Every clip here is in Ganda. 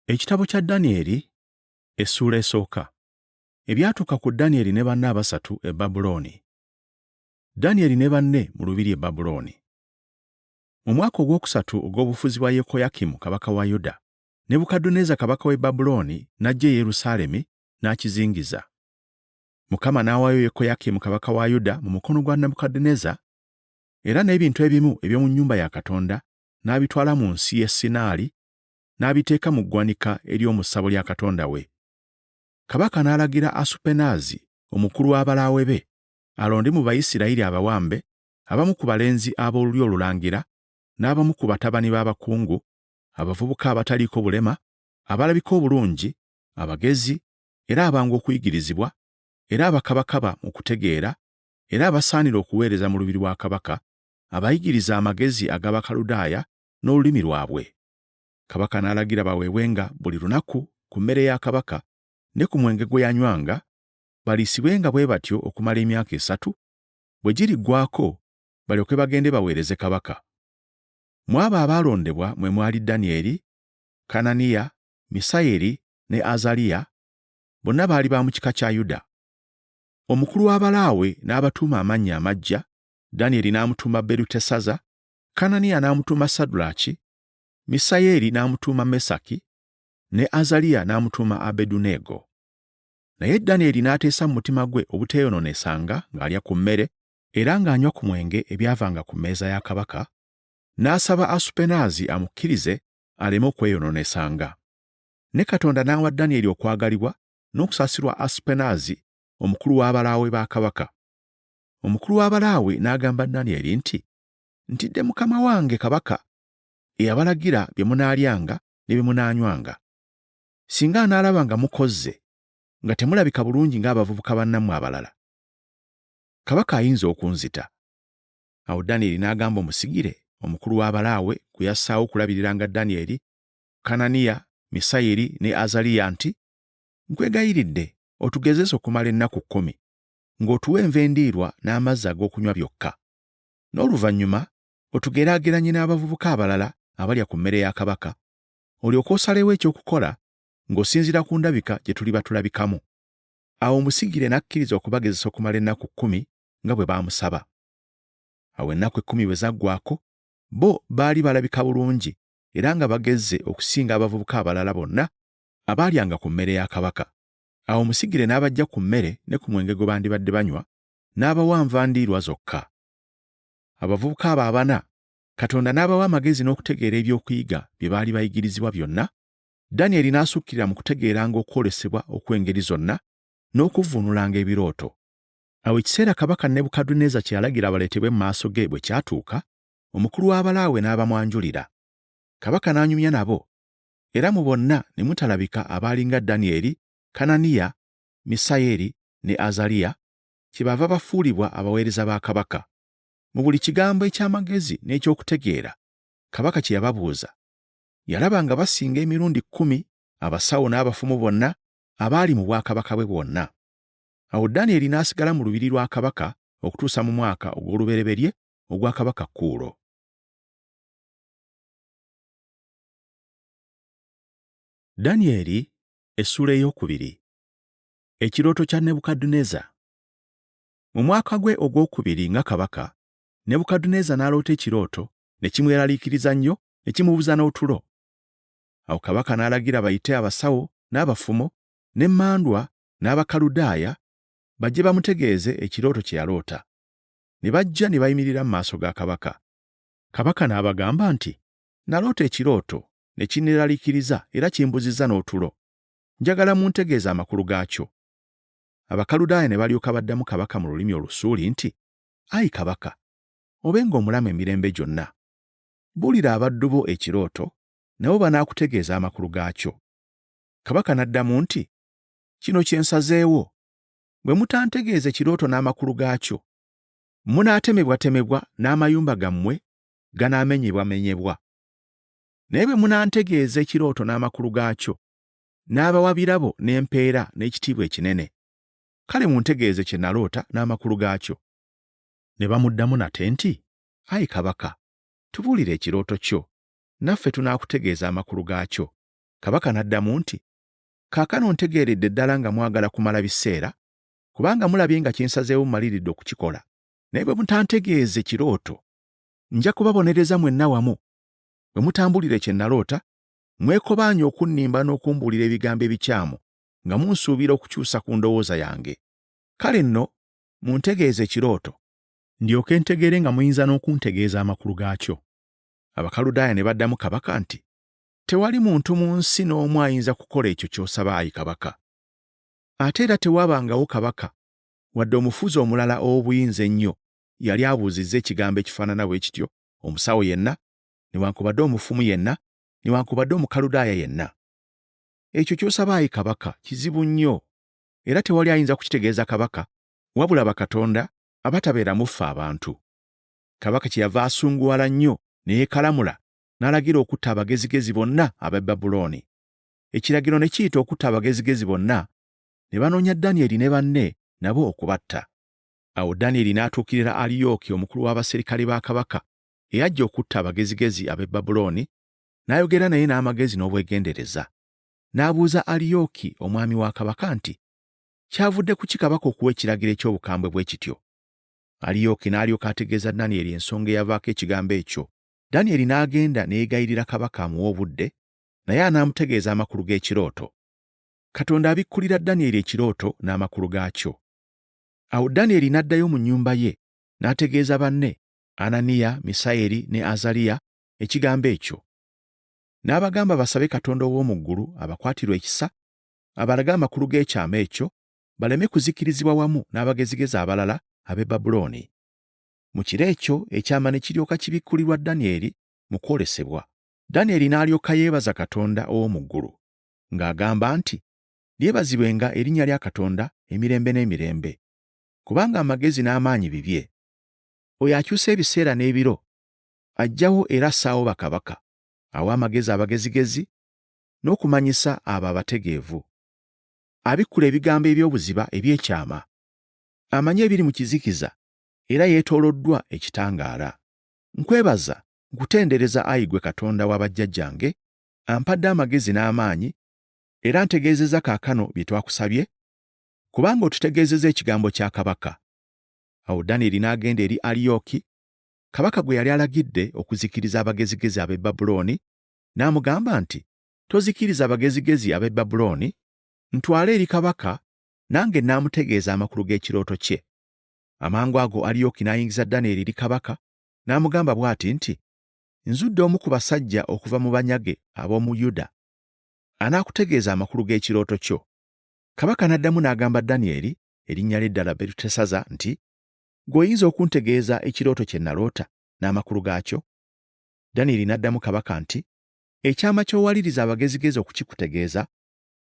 Ekitabo kya Danyeri essuula esooka. Ebyatuuka ku Danyeri ne banne abasatu e Babulooni. Danyeri ne banne mu lubiri e Babulooni. Mu mwaka ogwokusatu ogw'obufuzi bwa Yekoyakimu kabaka wa Yuda, Nebukadduneeza kabaka w'e Babulooni n'ajja e Yerusaalemi n'akizingiza. Mukama n'awaayo Yekoyakimu kabaka wa Yuda mu mukono gwa Nebukadduneeza, era n'ebintu ebimu eby'omu nnyumba ya Katonda n'abitwala mu nsi y'e Sinaali n'abiteeka mu ggwanika ery'omu ssabo lya Katonda we. Kabaka n'alagira Asupenaazi omukulu w'abalaawe be alonde mu Bayisirayiri abawambe abamu ku balenzi ab'olulyo olulangira n'abamu ku batabani b'abakungu, abavubuka abataliiko bulema, abalabika obulungi, abagezi era abangu okuyigirizibwa, era abakabakaba mu kutegeera, era abasaanira okuweereza mu lubiri lwa kabaka, abayigirize amagezi ag'Abakaludaaya n'olulimi lwabwe. Kabaka n'alagira baweebwenga buli lunaku ku mmere ya kabaka ne ku mwenge gwe yanywanga, baliisibwenga bwe batyo okumala emyaka esatu, bwe giriggwaako balyoke bagende baweereze kabaka. Mu abo abaalondebwa mwe mwali Danyeri, Kananiya, Misayeri ne Azaliya, bonna baali ba mu kika kya Yuda. Omukulu w'abalaawe n'abatuuma amannya amaggya, Danyeri n'amutuuma Berutesaza, Kananiya n'amutuuma Sadulaaki, Misayeri n'amutuuma Mesaki, ne Azaliya n'amutuuma Abeduneego. Naye Danyeri n'ateesa mu mutima gwe obuteeyonoonesanga ng'alya ku mmere era ng'anywa ku mwenge ebyavanga ku mmeeza ya kabaka, n'asaba Asupenaazi amukkirize aleme okweyonoonesanga. Ne Katonda n'awa Danyeri okwagalibwa n'okusaasirwa Asupenaazi omukulu w'abalaawe ba kabaka. Omukulu w'abalaawe n'agamba Danyeri nti, Ntidde mukama wange kabaka eyabalagira bye munaalyanga ne bye munaanywanga. Singa anaalaba nga mukozze nga temulabika bulungi ng'abavubuka bannammwe abalala, kabaka ayinza okunzita. Awo Danyeri n'agamba omusigire omukulu w'abalaawe gwe yassaawo okulabiriranga Danyeri, Kananiya, Misayeri ne Azaliya nti, Nkwegayiridde otugezese okumala ennaku 10, ng'otuwa enva endiirwa n'amazzi ag'okunywa byokka. N'oluvannyuma otugeraageranye n'abavubuka abalala abalya ku mmere ya kabaka, olyoke osalewo eky'okukola ng'osinziira ku ndabika gye tuliba tulabikamu. Awo omusigire n'akkiriza okubagezesa okumala ennaku 10 nga bwe baamusaba. Awo ennaku 10 bwe zaggwaako, bo baali balabika bulungi era nga bagezze okusinga abavubuka abalala bonna abaalyanga ku mmere ya kabaka. Awo omusigire n'abaggya ku mmere ne ku mwenge gwe bandibadde banywa, n'abawa nva ndiirwa zokka. Abavubuka abo abana Katonda n'abawa amagezi n'okutegeera eby'okuyiga bye baali bayigirizibwa byonna, Danyeri n'asukkirira mu kutegeeranga okwolesebwa okw'engeri zonna n'okuvvuunulanga ebirooto. Awo ekiseera kabaka Nebukadduneeza kye yalagira baleetebwe mu maaso ge bwe kyatuuka, omukulu w'abalaawe n'abamwanjulira. Kabaka n'anyumya nabo, era mu bonna ne mutalabika abaali nga Danyeri, Kananiya, Misayeri ne Azaliya, kyebaava bafuulibwa abaweereza ba kabaka. Mu buli kigambo eky'amagezi n'eky'okutegeera kabaka kye yababuuza, yalaba nga basinga emirundi 10 abasawo n'abafumu bonna abaali mu bwakabaka bwe bwonna. Awo Danyeri n'asigala mu lubiri lwa kabaka okutuusa mu mwaka ogw'olubereberye ogwa kabaka Kuulo. Danyeri essuula ey'okubiri. Ekirooto kya Nebukadduneeza. Mu mwaka gwe ogwokubiri nga kabaka, Nebukadduneeza n'aloota ekirooto ne kimweraliikiriza nnyo ne kimubuza n'otulo. Awo kabaka n'alagira bayite abasawo n'abafumo n'emmandwa n'Abakaludaaya bajje bamutegeeze ekirooto kye yaloota. Ne bajja ne bayimirira mu maaso ga kabaka. Kabaka n'abagamba nti, Naloota ekirooto ne kinneeraliikiriza era kimbuzizza n'otulo. Njagala muntegeeze amakulu gaakyo. Abakaludaaya ne balyoka baddamu kabaka mu lulimi Olusuuli nti, Ayi kabaka, obenga omulamu emirembe gyonna. Buulira abaddu bo ekirooto, nabo banaakutegeeza amakulu gaakyo. Kabaka n'addamu nti, Kino kye nsazeewo. Bwe mutantegeeze kirooto n'amakulu gaakyo, munaatemebwatemebwa n'amayumba gammwe ganaamenyebwamenyebwa. Naye bwe munantegeeza ekirooto n'amakulu gaakyo, n'abawa birabo n'empeera n'ekitiibwa ekinene. Kale muntegeeze kye naloota n'amakulu gaakyo. Ne bamuddamu nate nti, Ayi kabaka, tubuulire ekirooto kyo, naffe tunaakutegeeza amakulu gaakyo. Kabaka n'addamu nti, Kaakano ntegeeredde ddala nga mwagala kumala biseera, kubanga mulabye nga kye nsazeewo mmaliridde okukikola. Naye bwe mutantegeeze kirooto, nja kubabonereza mwenna wamu. Bwe mutambulire kye naloota, mwekobaanye okunnimba n'okumbuulira ebigambo ebikyamu nga munsuubira okukyusa ku ndowooza yange. Kale nno muntegeeze ekirooto, ndyoke ntegeere nga muyinza n'okuntegeeza amakulu gaakyo. Abakaludaaya ne baddamu kabaka nti, Tewali muntu mu nsi n'omu ayinza kukola ekyo ky'osaba ayi kabaka. Ate era tewabangawo kabaka wadde omufuzi omulala ow'obuyinza ennyo yali abuuzizza ekigambo ekifaanana bwe kityo omusawo yenna, newankubadde omufumu yenna, newankubadde Omukaludaaya yenna. Ekyo ky'osaba ayi kabaka kizibu nnyo, era tewali ayinza kukitegeeza kabaka wabula bakatonda abatabeera mu ffe abantu. Kabaka kyeyava asunguwala nnyo ne yeekalamula n'alagira okutta abagezigezi bonna ab'e Babulooni. Ekiragiro ne kiyita okutta abagezigezi bonna, ne banoonya Danyeri ne banne nabo okubatta. Awo Danyeri n'atuukirira Aliyooki omukulu w'abaserikale ba kabaka eyajja okutta abagezigezi ab'e Babulooni, n'ayogera naye n'amagezi n'obwegendereza. N'abuuza Aliyooki omwami wa kabaka nti, Kyavudde ku ki kabaka okuwa ekiragiro eky'obukambwe bwe kityo? Aliyooki n'alyoka ategeeza Danyeri ensonga eyavaako ekigambo ekyo. Danyeri n'agenda ne yeegayirira kabaka amuwe obudde, naye anaamutegeeza amakulu g'ekirooto. Katonda abikkulira Danyeri ekirooto n'amakulu gaakyo. Awo Danyeri n'addayo mu nnyumba ye, n'ategeeza banne, Ananiya, Misayeri ne Azaliya, ekigambo ekyo. N'abagamba basabe Katonda ow'omu ggulu abakwatirwe ekisa, abalage amakulu g'ekyama ekyo, baleme kuzikirizibwa wamu n'abagezigezi abalala ab'e Babulooni. Mu kiro ekyo ekyama ne kiryoka kibikkulirwa Danyeri mu kwolesebwa. Danyeri n'alyoka yeebaza Katonda ow'omu ggulu, ng'agamba nti, Lyebazibwenga erinnya lya Katonda emirembe n'emirembe, kubanga amagezi n'amaanyi bibye. Oyo akyusa ebiseera n'ebiro, aggyawo era assaawo bakabaka, awa amagezi abagezigezi n'okumanyisa abo abategeevu. Abikkula ebigambo eby'obuziba eby'ekyama. Amanyi ebiri mu kizikiza era yeetooloddwa ekitangaala. Nkwebaza, nkutendereza ayi ggwe Katonda wa bajjajjange, ampadde amagezi n'amaanyi era ntegeezezza kaakano bye twakusabye, kubanga otutegeezezza ekigambo kya kabaka. Awo Danyeri n'agenda eri Aliyooki, kabaka gwe yali alagidde okuzikiriza abagezigezi ab'e Babulooni, n'amugamba nti, Tozikiriza abagezigezi ab'e Babulooni, ntwala eri kabaka, nange nnaamutegeeza amakulu g'ekirooto kye. Amangu ago Aliyooki n'ayingiza Danyeri eri kabaka, n'amugamba bw'ati nti, Nzudde omu ku basajja okuva mu banyage ab'omu Yuda, anaakutegeeza amakulu g'ekirooto kyo. Kabaka n'addamu n'agamba Danyeri, erinnya lye eddala Berutesazza, nti, Ggwe oyinza okuntegeeza ekirooto kye naloota n'amakulu gaakyo? Danyeri n'addamu kabaka nti, Ekyama ky'owaliriza abagezigezi okukikutegeeza,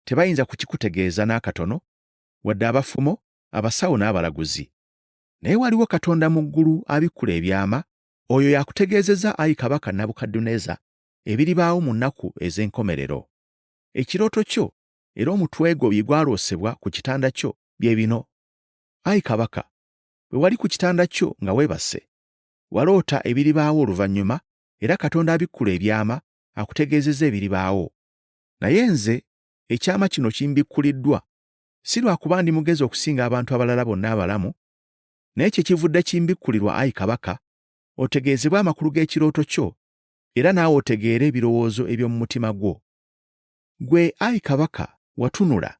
tebayinza kukikutegeeza n'akatono, wadde abafumo, abasawo n'abalaguzi. Naye waliwo Katonda mu ggulu abikkula ebyama, oyo y'akutegeezezza ayi Kabaka Nabukadduneeza ebiribaawo mu nnaku ez'enkomerero. Ekirooto kyo era omutwe gwo bye gwaloosebwa ku kitanda kyo bye bino. Ayi kabaka, bwe wali ku kitanda kyo nga weebase, waloota ebiribaawo oluvannyuma era Katonda abikkula ebyama akutegeezezza ebiribaawo. Naye nze ekyama kino kimbikkuliddwa, si lwa kuba ndi mugezi okusinga abantu abalala bonna abalamu, naye kyekivudde kimbikkulirwa ayi kabaka, otegeezebwe amakulu g'ekirooto kyo era naawe otegeere ebirowoozo eby'omu mutima gwo. Ggwe, ayi kabaka, watunula,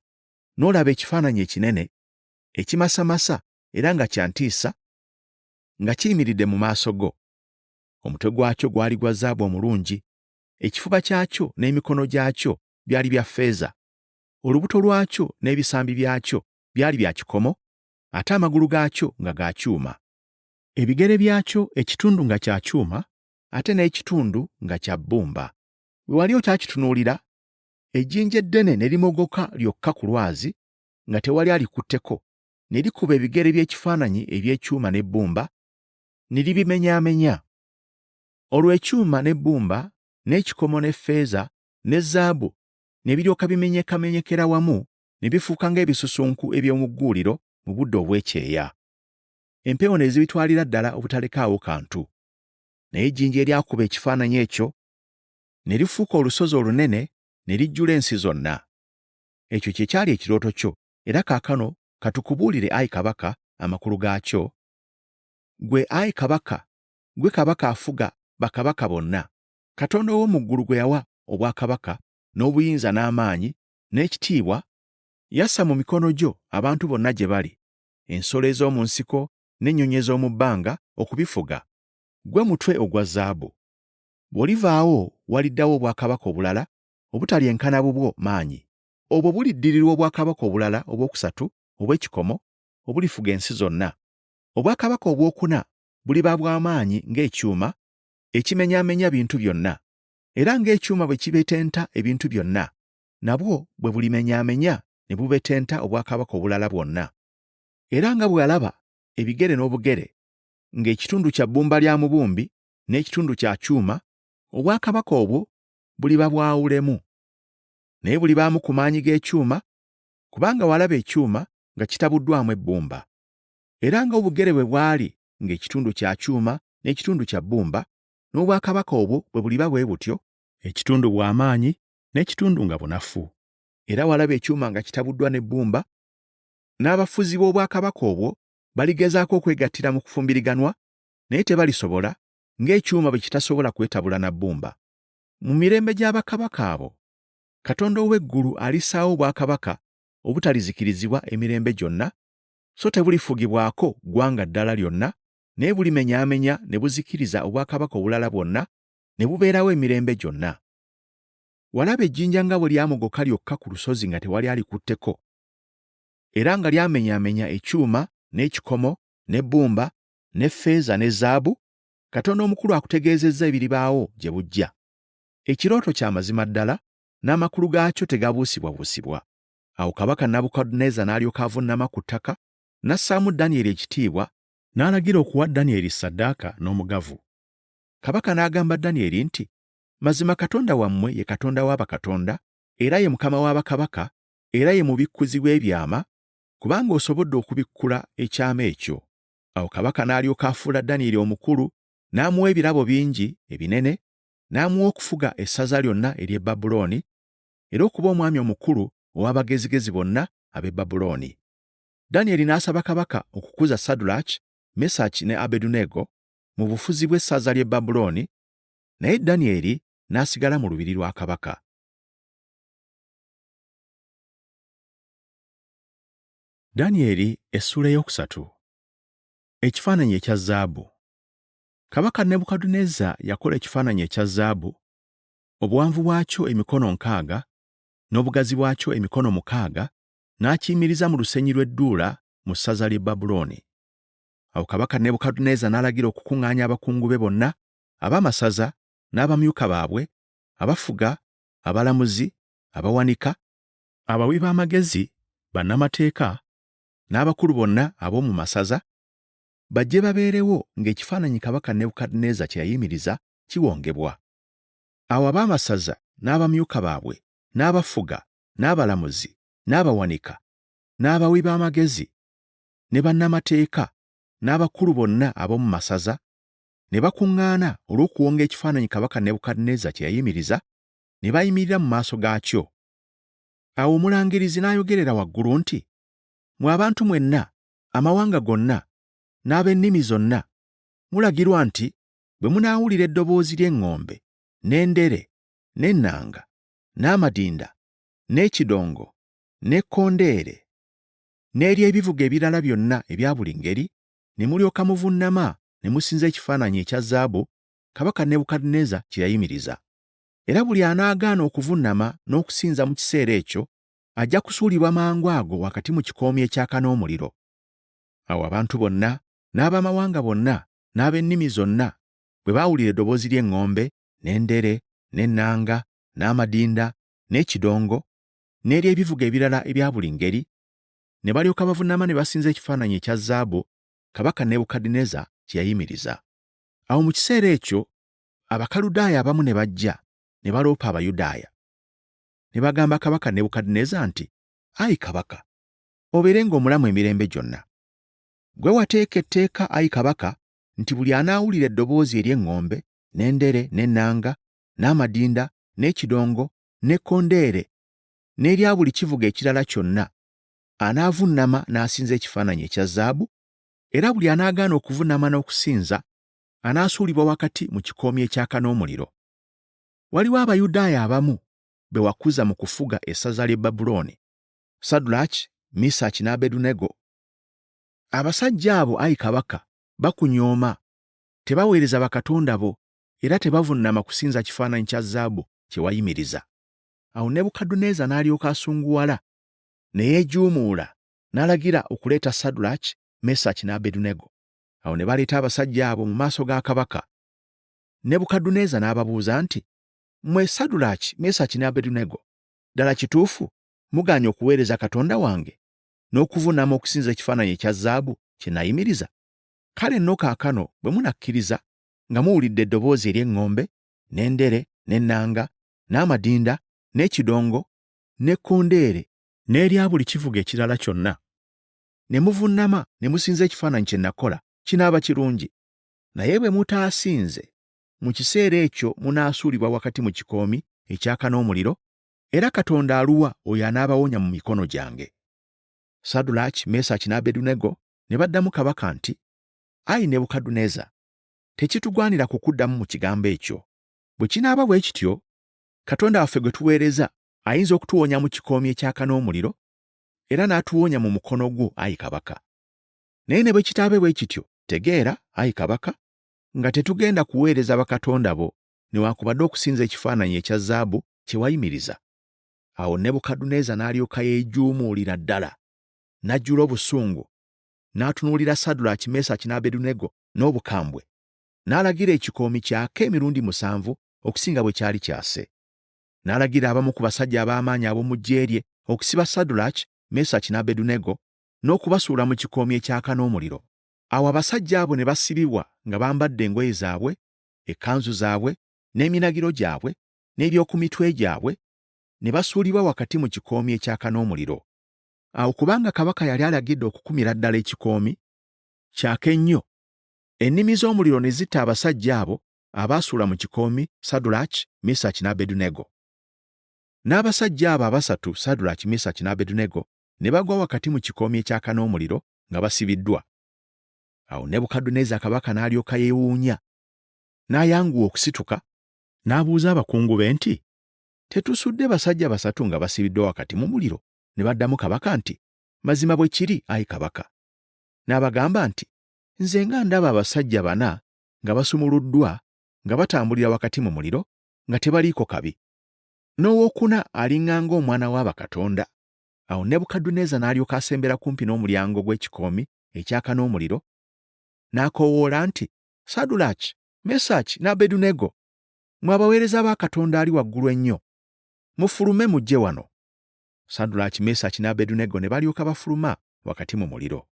n'olaba ekifaananyi ekinene, ekimasamasa era nga kya ntiisa, nga kiyimiridde mu maaso go. Omutwe gwakyo gwali gwa zaabu omulungi, ekifuba kyakyo n'emikono gyakyo byali bya ffeeza, olubuto lwakyo n'ebisambi byakyo byali bya kikomo, ate amagulu gaakyo nga ga kyuma. Ebigere byakyo ekitundu nga kya kyuma, ate n'ekitundu nga kya bbumba. Bwe wali okyakitunuulira, ejjinja eddene ne limogoka lyokka ku lwazi nga tewali alikutteko, ne likuba ebigere by'ekifaananyi eby'ekyuma n'ebbumba, ne libimenyaamenya. Olwo ekyuma n'ebbumba, n'ekikomo ne ffeeza ne zaabu ne biryoka bimenyekamenyekera wamu ne bifuuka ng'ebisusunku eby'omu gguuliro mu budde obw'ekyeya. Empewo ne zibitwalira ddala obutalekaawo kantu. Naye ejjinja eryakuba ekifaananyi ekyo ne lifuuka olusozi olunene ne lijjula ensi zonna. Ekyo kye kyali ekirooto kyo, era kaakano ka tukubuulire, ayi kabaka, amakulu gaakyo. Ggwe, ayi kabaka, ggwe kabaka afuga bakabaka bonna, Katonda ow'omu ggulu gwe yawa obwakabaka n'obuyinza n'amaanyi n'ekitiibwa, yassa mu mikono gyo abantu bonna gye bali, ensolo ez'omu nsiko n'ennyonyi ez'omu bbanga okubifuga. Ggwe mutwe ogwa zaabu. Bw'olivaawo waliddawo obwakabaka obulala obutalyenkana bubwo maanyi. Obwo buliddirirwa obwakabaka obulala obwokusatu obw'ekikomo obulifuga ensi zonna. Obwakabaka obwokuna buliba bwa maanyi ng'ekyuma ekimenyaamenya bintu byonna, era ng'ekyuma bwe kibetenta ebintu byonna, nabwo bwe bulimenyaamenya ne bubetenta obwakabaka obulala bwonna. Era nga bwe walaba ebigere n'obugere, ng'ekitundu kya bbumba lya mubumbi n'ekitundu kya kyuma, obwakabaka obwo buliba bwawulemu. Naye bulibaamu ku maanyi g'ekyuma, kubanga walaba ekyuma nga kitabuddwamu ebbumba. Era nga obugere bwe bwali ng'ekitundu kya kyuma n'ekitundu kya bbumba, n'obwakabaka obwo bwe buliba bwe butyo, ekitundu bw'amaanyi n'ekitundu nga bunafu. Era walaba ekyuma nga kitabuddwa n'ebbumba, n'abafuzi b'obwakabaka obwo baligezaako okwegattira mu kufumbiriganwa, naye tebalisobola, ng'ekyuma bwe kitasobola kwetabula na bbumba. Mu mirembe gya bakabaka abo, Katonda ow'eggulu alissaawo obwakabaka obutalizikirizibwa emirembe gyonna, so tebulifugibwako ggwanga ddala lyonna, naye bulimenyaamenya ne buzikiriza obwakabaka obulala bwonna, ne bubeerawo emirembe gyonna. Walaba ejjinja nga bwe lyamogoka lyokka ku lusozi nga tewali alikutteko, era nga lyamenyaamenya ekyuma n'ekikomo n'ebbumba ne ffeeza ne zaabu, Katonda omukulu akutegeezezza ebiribaawo gye bujja. Ekirooto kya mazima ddala, n'amakulu gaakyo tegabuusibwabuusibwa. Awo kabaka Nabukadduneeza n'alyoka avunnama ku ttaka, n'assaamu Danyeri ekitiibwa, n'alagira okuwa Danyeri ssaddaaka n'omugavu. Kabaka n'agamba Danyeri nti, Mazima Katonda wammwe ye Katonda wa bakatonda, era ye Mukama wa bakabaka, era ye mubikkuzi w'ebyama, kubanga osobodde okubikkula ekyama ekyo. Awo kabaka n'alyoka afuula Danyeri omukulu, n'amuwa ebirabo bingi ebinene, n'amuwa okufuga essaza lyonna ery'e Babulooni, era okuba omwami omukulu ow'abagezigezi bonna ab'e Babulooni. Danyeri n'asaba kabaka okukuza Saddulaaki, Mesaki ne Abeduneego mu bufuzi bw'essaza ly'e Babulooni, naye Danyeri n'asigala mu lubiri lwa kabaka. Danyeri essuula ey'okusatu. Ekifaananyi ekya zaabu. Kabaka Nebukadduneeza yakola ekifaananyi ekya zaabu, obuwanvu bwakyo emikono nkaaga, n'obugazi bwakyo emikono mukaaga, n'akiyimiriza mu lusenyi lw'e Dduula mu ssaza ly'e Babulooni. Awo kabaka Nebukadduneeza n'alagira okukuŋŋaanya abakungu be bonna, ab'amasaza, n'abamyuka baabwe, abafuga, abalamuzi, abawanika, abawi b'amagezi, bannamateeka, n'abakulu bonna ab'omu masaza, bajje babeerewo ng'ekifaananyi kabaka Nebukadduneeza kye yayimiriza kiwongebwa. Awo ab'amasaza n'abamyuka baabwe, n'abafuga, n'abalamuzi, n'abawanika, n'abawi b'amagezi, ne bannamateeka, n'abakulu bonna ab'omu masaza, ne bakuŋŋaana olw'okuwonga ekifaananyi kabaka Nebukadduneeza kye yayimiriza, ne bayimirira mu maaso gaakyo. Awo omulangirizi n'ayogerera waggulu nti, Mmwe abantu mwenna, amawanga gonna, n'ab'ennimi zonna, mulagirwa nti bwe munaawulira eddoboozi ly'eŋŋombe, n'endere, n'ennanga, n'amadinda, n'ekidongo, n'ekkondeere, n'ery'ebivuga ebirala byonna ebya buli ngeri, ne mulyoka muvunnama ne musinza ekifaananyi ekya zaabu kabaka Nebukadduneeza kye yayimiriza. Era buli anaagaana okuvunnama n'okusinza mu kiseera ekyo ajja kusuulibwa mangu ago wakati mu kikoomi ekyaka n'omuliro. Awo abantu bonna n'ab'amawanga bonna n'ab'ennimi zonna bwe baawulira eddoboozi ly'eŋŋombe, n'endere, n'ennanga, n'amadinda, n'ekidongo, n'ery'ebivuga ebirala ebya buli ngeri, ne balyoka bavunnama ne basinza ekifaananyi ekya zaabu kabaka Nebukadduneeza kye yayimiriza. Awo mu kiseera ekyo Abakaludaaya abamu ne bajja ne baloopa Abayudaaya. Ne bagamba kabaka Nebukadduneeza nti, Ayi kabaka, obeerenga omulamu emirembe gyonna. Ggwe wateeka etteeka, ayi kabaka, nti buli anaawulira eddoboozi ery'eŋŋombe, n'endere, n'ennanga, n'amadinda, n'ekidongo, n'ekkondeere n'erya buli kivuga ekirala kyonna anaavunnama n'asinza ekifaananyi ekya zaabu, era buli anaagaana okuvunnama n'okusinza anaasuulibwa wakati mu kikoomi ekyaka n'omuliro. Waliwo Abayudaaya abamu be wakuza mu kufuga essaza ly'e Babulooni, Saddulaaki, Misaki n'Abedunego. Abasajja abo, ayi kabaka, bakunyooma, tebaweereza bakatonda bo era tebavunnama kusinza kifaananyi kya zaabu kye wayimiriza. Awo Nebukadduneeza n'alyoka asunguwala ne yeejuumuula n'alagira okuleeta Saddulaaki, Mesaki n'Abedunego. Awo ne baleeta abasajja abo mu maaso ga kabaka. Nebukadduneeza n'ababuuza nti, Mmwe Saddulaaki, Mesaki ne Abedunego, ddala kituufu mugaanye okuweereza Katonda wange n'okuvuunama okusinza ekifaananyi ekya zaabu kye nayimiriza? Kale nno kaakano bwe munakkiriza nga muwulidde eddoboozi ery'eŋŋombe, n'endere, n'ennanga, n'amadinda, n'ekidongo, n'ekkondeere, n'erya buli kivuga ekirala kyonna, ne muvunnama ne musinza ekifaananyi kye nakola, kinaaba kirungi. Naye bwe mutaasinze, mu kiseera ekyo munaasuulibwa wakati mu kikoomi ekyaka n'omuliro, era Katonda aluwa oyo anaabawonya mu mikono gyange? Saddulaaki, Mesaki n'Abedunego ne baddamu kabaka nti, Ayi Nebukadduneeza, tekitugwanira kukuddamu mu kigambo ekyo. Bwe kinaaba bwe kityo, Katonda waffe gwe tuweereza ayinza okutuwonya mu kikoomi ekyaka n'omuliro, era n'atuwonya mu mukono gwo, ayi kabaka. Naye ne bwe kitaabe bwe kityo, tegeera, ayi kabaka, nga tetugenda kuweereza bakatonda bo newaakubadde okusinza ekifaananyi ekya zaabu kye wayimiriza. Awo Nebukadduneeza n'alyoka yeejuumuulira ddala, n'ajjula obusungu, n'atunuulira Saddulaaki, Mesaki n'Abedunego n'obukambwe, n'alagira ekikoomi kyake emirundi musanvu okusinga bwe kyali kyase. N'alagira abamu ku basajja ab'amaanyi ab'omu ggye lye okusiba Saddulaaki, Mesaki n'Abedunego n'okubasuula mu kikoomi ekyaka n'omuliro. Awo abasajja abo ne basibibwa nga bambadde engoye zaabwe, ekkanzu zaabwe, n'eminagiro gyabwe, n'eby'oku mitwe gyabwe, ne basuulibwa wakati mu kikoomi ekyaka n'omuliro. Awo kubanga kabaka yali alagidde okukumira ddala ekikoomi kyake nnyo, ennimi z'omuliro ne zitta abasajja abo abaasuula mu kikoomi Saddulaaki, Misaki n'Abedunego. N'abasajja abo abasatu Saddulaaki, Misaki n'Abedunego ne bagwa wakati mu kikoomi ekyaka n'omuliro nga basibiddwa. Awo Nebukadduneeza kabaka n'alyoka yeewuunya, n'ayanguwa okusituka, n'abuuza abakungu be nti, Tetusudde basajja basatu nga basibiddwa wakati mu muliro? Ne baddamu kabaka nti, Mazima bwe kiri, ayi kabaka. N'abagamba nti, Nze nga ndaba abasajja bana nga basumuluddwa nga batambulira wakati mu muliro nga tebaliiko kabi. N'owookuna alinganga omwana wa bakatonda. Awo Nebukadduneeza n'alyoka asembera kumpi n'omulyango gw'ekikoomi ekyaka n'omuliro, n'akoowoola nti, Saddulaaki, Mesaki n'Abedunego, mmwe abaweereza ba Katonda ali waggulu ennyo, mufulume mujje wano. Saddulaaki, Mesaki n'Abedunego ne balyoka bafuluma wakati mu muliro.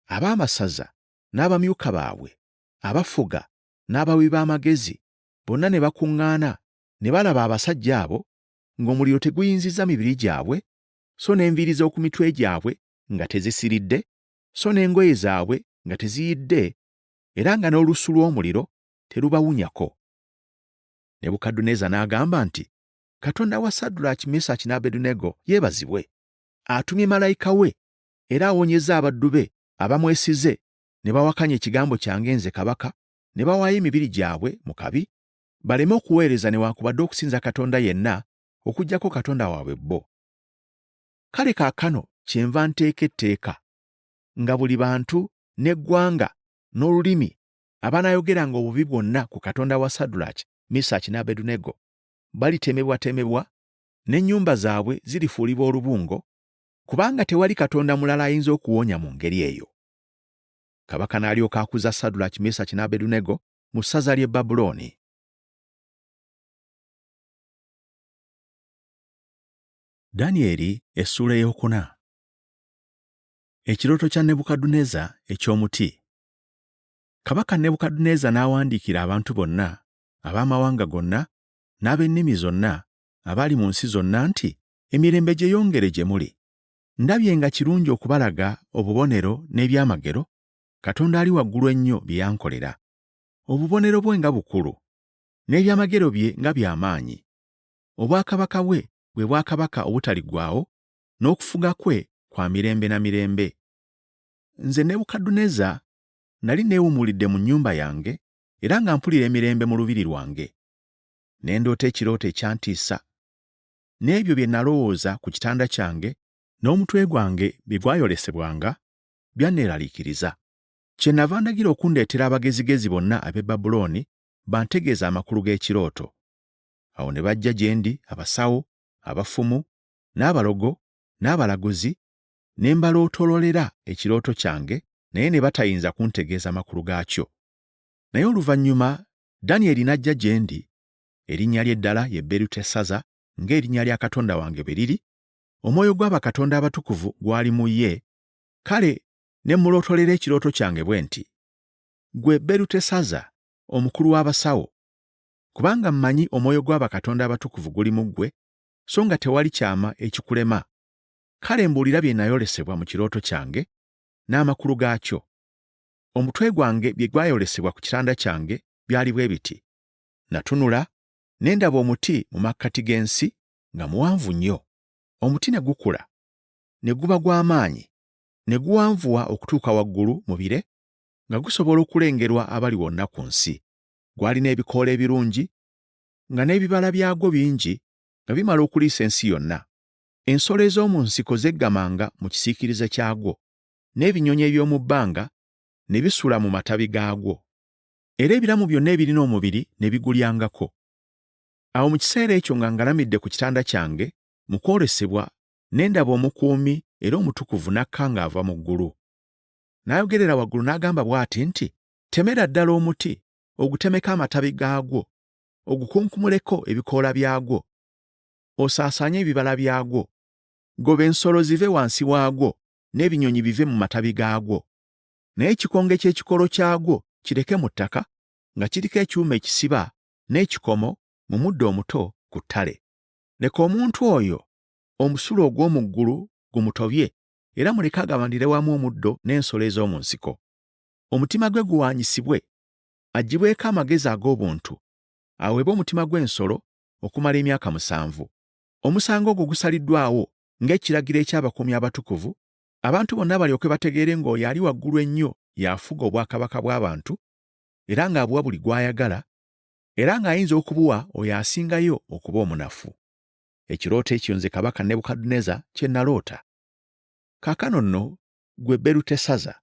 Ab'amasaza n'abamyuka baabwe, abafuga n'abawi b'amagezi bonna ne bakuŋŋaana ne balaba abasajja abo ng'omuliro teguyinzizza mibiri gyabwe, so n'enviiri z'oku mitwe gyabwe nga tezisiridde, so n'engoye zaabwe nga teziyidde, era nga n'olusu lw'omuliro terubawunyako. Nebukadduneeza n'agamba nti, Katonda wa Saddulaaki, Mesaki n'Abedunego yeebazibwe, atumye malayika we era awonyezza abaddu be abamwesize ne bawakanya ekigambo kyange nze kabaka ne bawaayo emibiri gyabwe mu kabi baleme okuweereza newaakubadde okusinza Katonda yenna okuggyako Katonda waabwe bo. Kale kaakano kyenva nteeka etteeka nga buli bantu n'eggwanga n'olulimi abanaayogeranga obubi bwonna ku Katonda wa Saddulaaki, Misaki n'Abedunego balitemebwatemebwa n'ennyumba zaabwe zirifuulibwa olubungo, kubanga tewali Katonda mulala ayinza okuwonya mu ngeri eyo. Kabaka n'alyoka akuza Saddulaaki, Mesaki n'Abedunego mu ssaza ly'e Babulooni. Danyeri essuula ey'okuna. Ekirooto kya Nebukadduneeza eky'omuti. Kabaka Nebukadduneeza n'awandiikira abantu bonna, ab'amawanga gonna, n'ab'ennimi zonna, abaali mu nsi zonna nti, Emirembe gyeyongere gye muli. Ndabye nga kirungi okubalaga obubonero n'ebyamagero Katonda Ali Waggulu Ennyo bye yankolera. Obubonero bwe nga bukulu, n'ebyamagero bye nga bya maanyi! Obwakabaka bwe bwe bwakabaka obutaliggwaawo, n'okufuga kwe kwa mirembe na mirembe. Nze Nebukadduneeza nali neewummulidde mu nnyumba yange era nga mpulira emirembe mu lubiri lwange. Ne ndoota ekirooto ekyantiisa, n'ebyo bye nalowooza ku kitanda kyange n'omutwe gwange bye gwayolesebwanga byanneeraliikiriza. Kyennava ndagira okundeetera abagezigezi bonna ab'e Babulooni bantegeeze amakulu g'ekirooto. Awo ne bajja gye ndi abasawo, abafumu, n'abalogo, n'abalaguzi, ne mbalootololera ekirooto kyange, naye ne batayinza kuntegeeza makulu gaakyo. Naye oluvannyuma Danyeri n'ajja gye ndi, erinnya lye eddala ye Berutesazza ng'erinnya lya katonda wange bwe liri, omwoyo gwa bakatonda abatukuvu gwali mu ye, kale ne mmulootolera ekirooto kyange bwe nti, Ggwe Berutesazza, omukulu w'abasawo, kubanga mmanyi omwoyo gwa bakatonda abatukuvu guli mu ggwe, so nga tewali kyama ekikulema. Kale mbuulira bye nayolesebwa mu kirooto kyange n'amakulu gaakyo. Omutwe gwange bye gwayolesebwa ku kitanda kyange byali bwe biti. Natunula, ne ndaba omuti mu makkati g'ensi nga muwanvu nnyo. Omuti ne gukula, ne guba gwa maanyi, ne guwanvuwa okutuuka waggulu mu bire, nga gusobola okulengerwa abali wonna ku nsi. Gwalina ebikoola ebirungi, nga n'ebibala byagwo bingi, nga bimala okuliisa ensi yonna. Ensolo ez'omu nsiko zeggamanga mu kisiikirize kyagwo, n'ebinyonyi eby'omu bbanga ne bisula mu matabi gaagwo. Era ebiramu byonna ebirina omubiri ne bigulyangako. Awo mu kiseera ekyo nga ngalamidde ku kitanda kyange mu kwolesebwa ne ndaba omukuumi era omutukuvu n'akka ng'ava mu ggulu. N'ayogerera waggulu n'agamba bw'ati nti, Temera ddala omuti, ogutemeko amatabi gaagwo, ogukunkumuleko ebikoola byagwo, osaasaanye ebibala byagwo. Goba ensolo zive wansi waagwo, n'ebinyonyi bive mu matabi gaagwo. Naye ekikonge ky'ekikolo kyagwo kireke mu ttaka, nga kiriko ekyuma ekisiba n'ekikomo mu muddo omuto ku ttale. Leka omuntu oyo omusulo ogw'omu ggulu gumutobye, era muleke agabanire wamu omuddo n'ensolo ez'omu nsiko. Omutima gwe guwaanyisibwe, aggyibweko amagezi ag'obuntu, aweebwe omutima gw'ensolo okumala emyaka 7. Omusango ogwo gusaliddwawo ng'ekiragiro eky'abakuumi abatukuvu, abantu bonna balyoke bategeere ng'oyo ali waggulu ennyo y'afuga obwakabaka bw'abantu, era ng'abuwa buli gw'ayagala, era ng'ayinza okubuwa oyo asingayo okuba omunafu. Ekirooto ekyo nze Kabaka Nebukadduneeza kye naloota. Kaakano nno ggwe Berutesazza,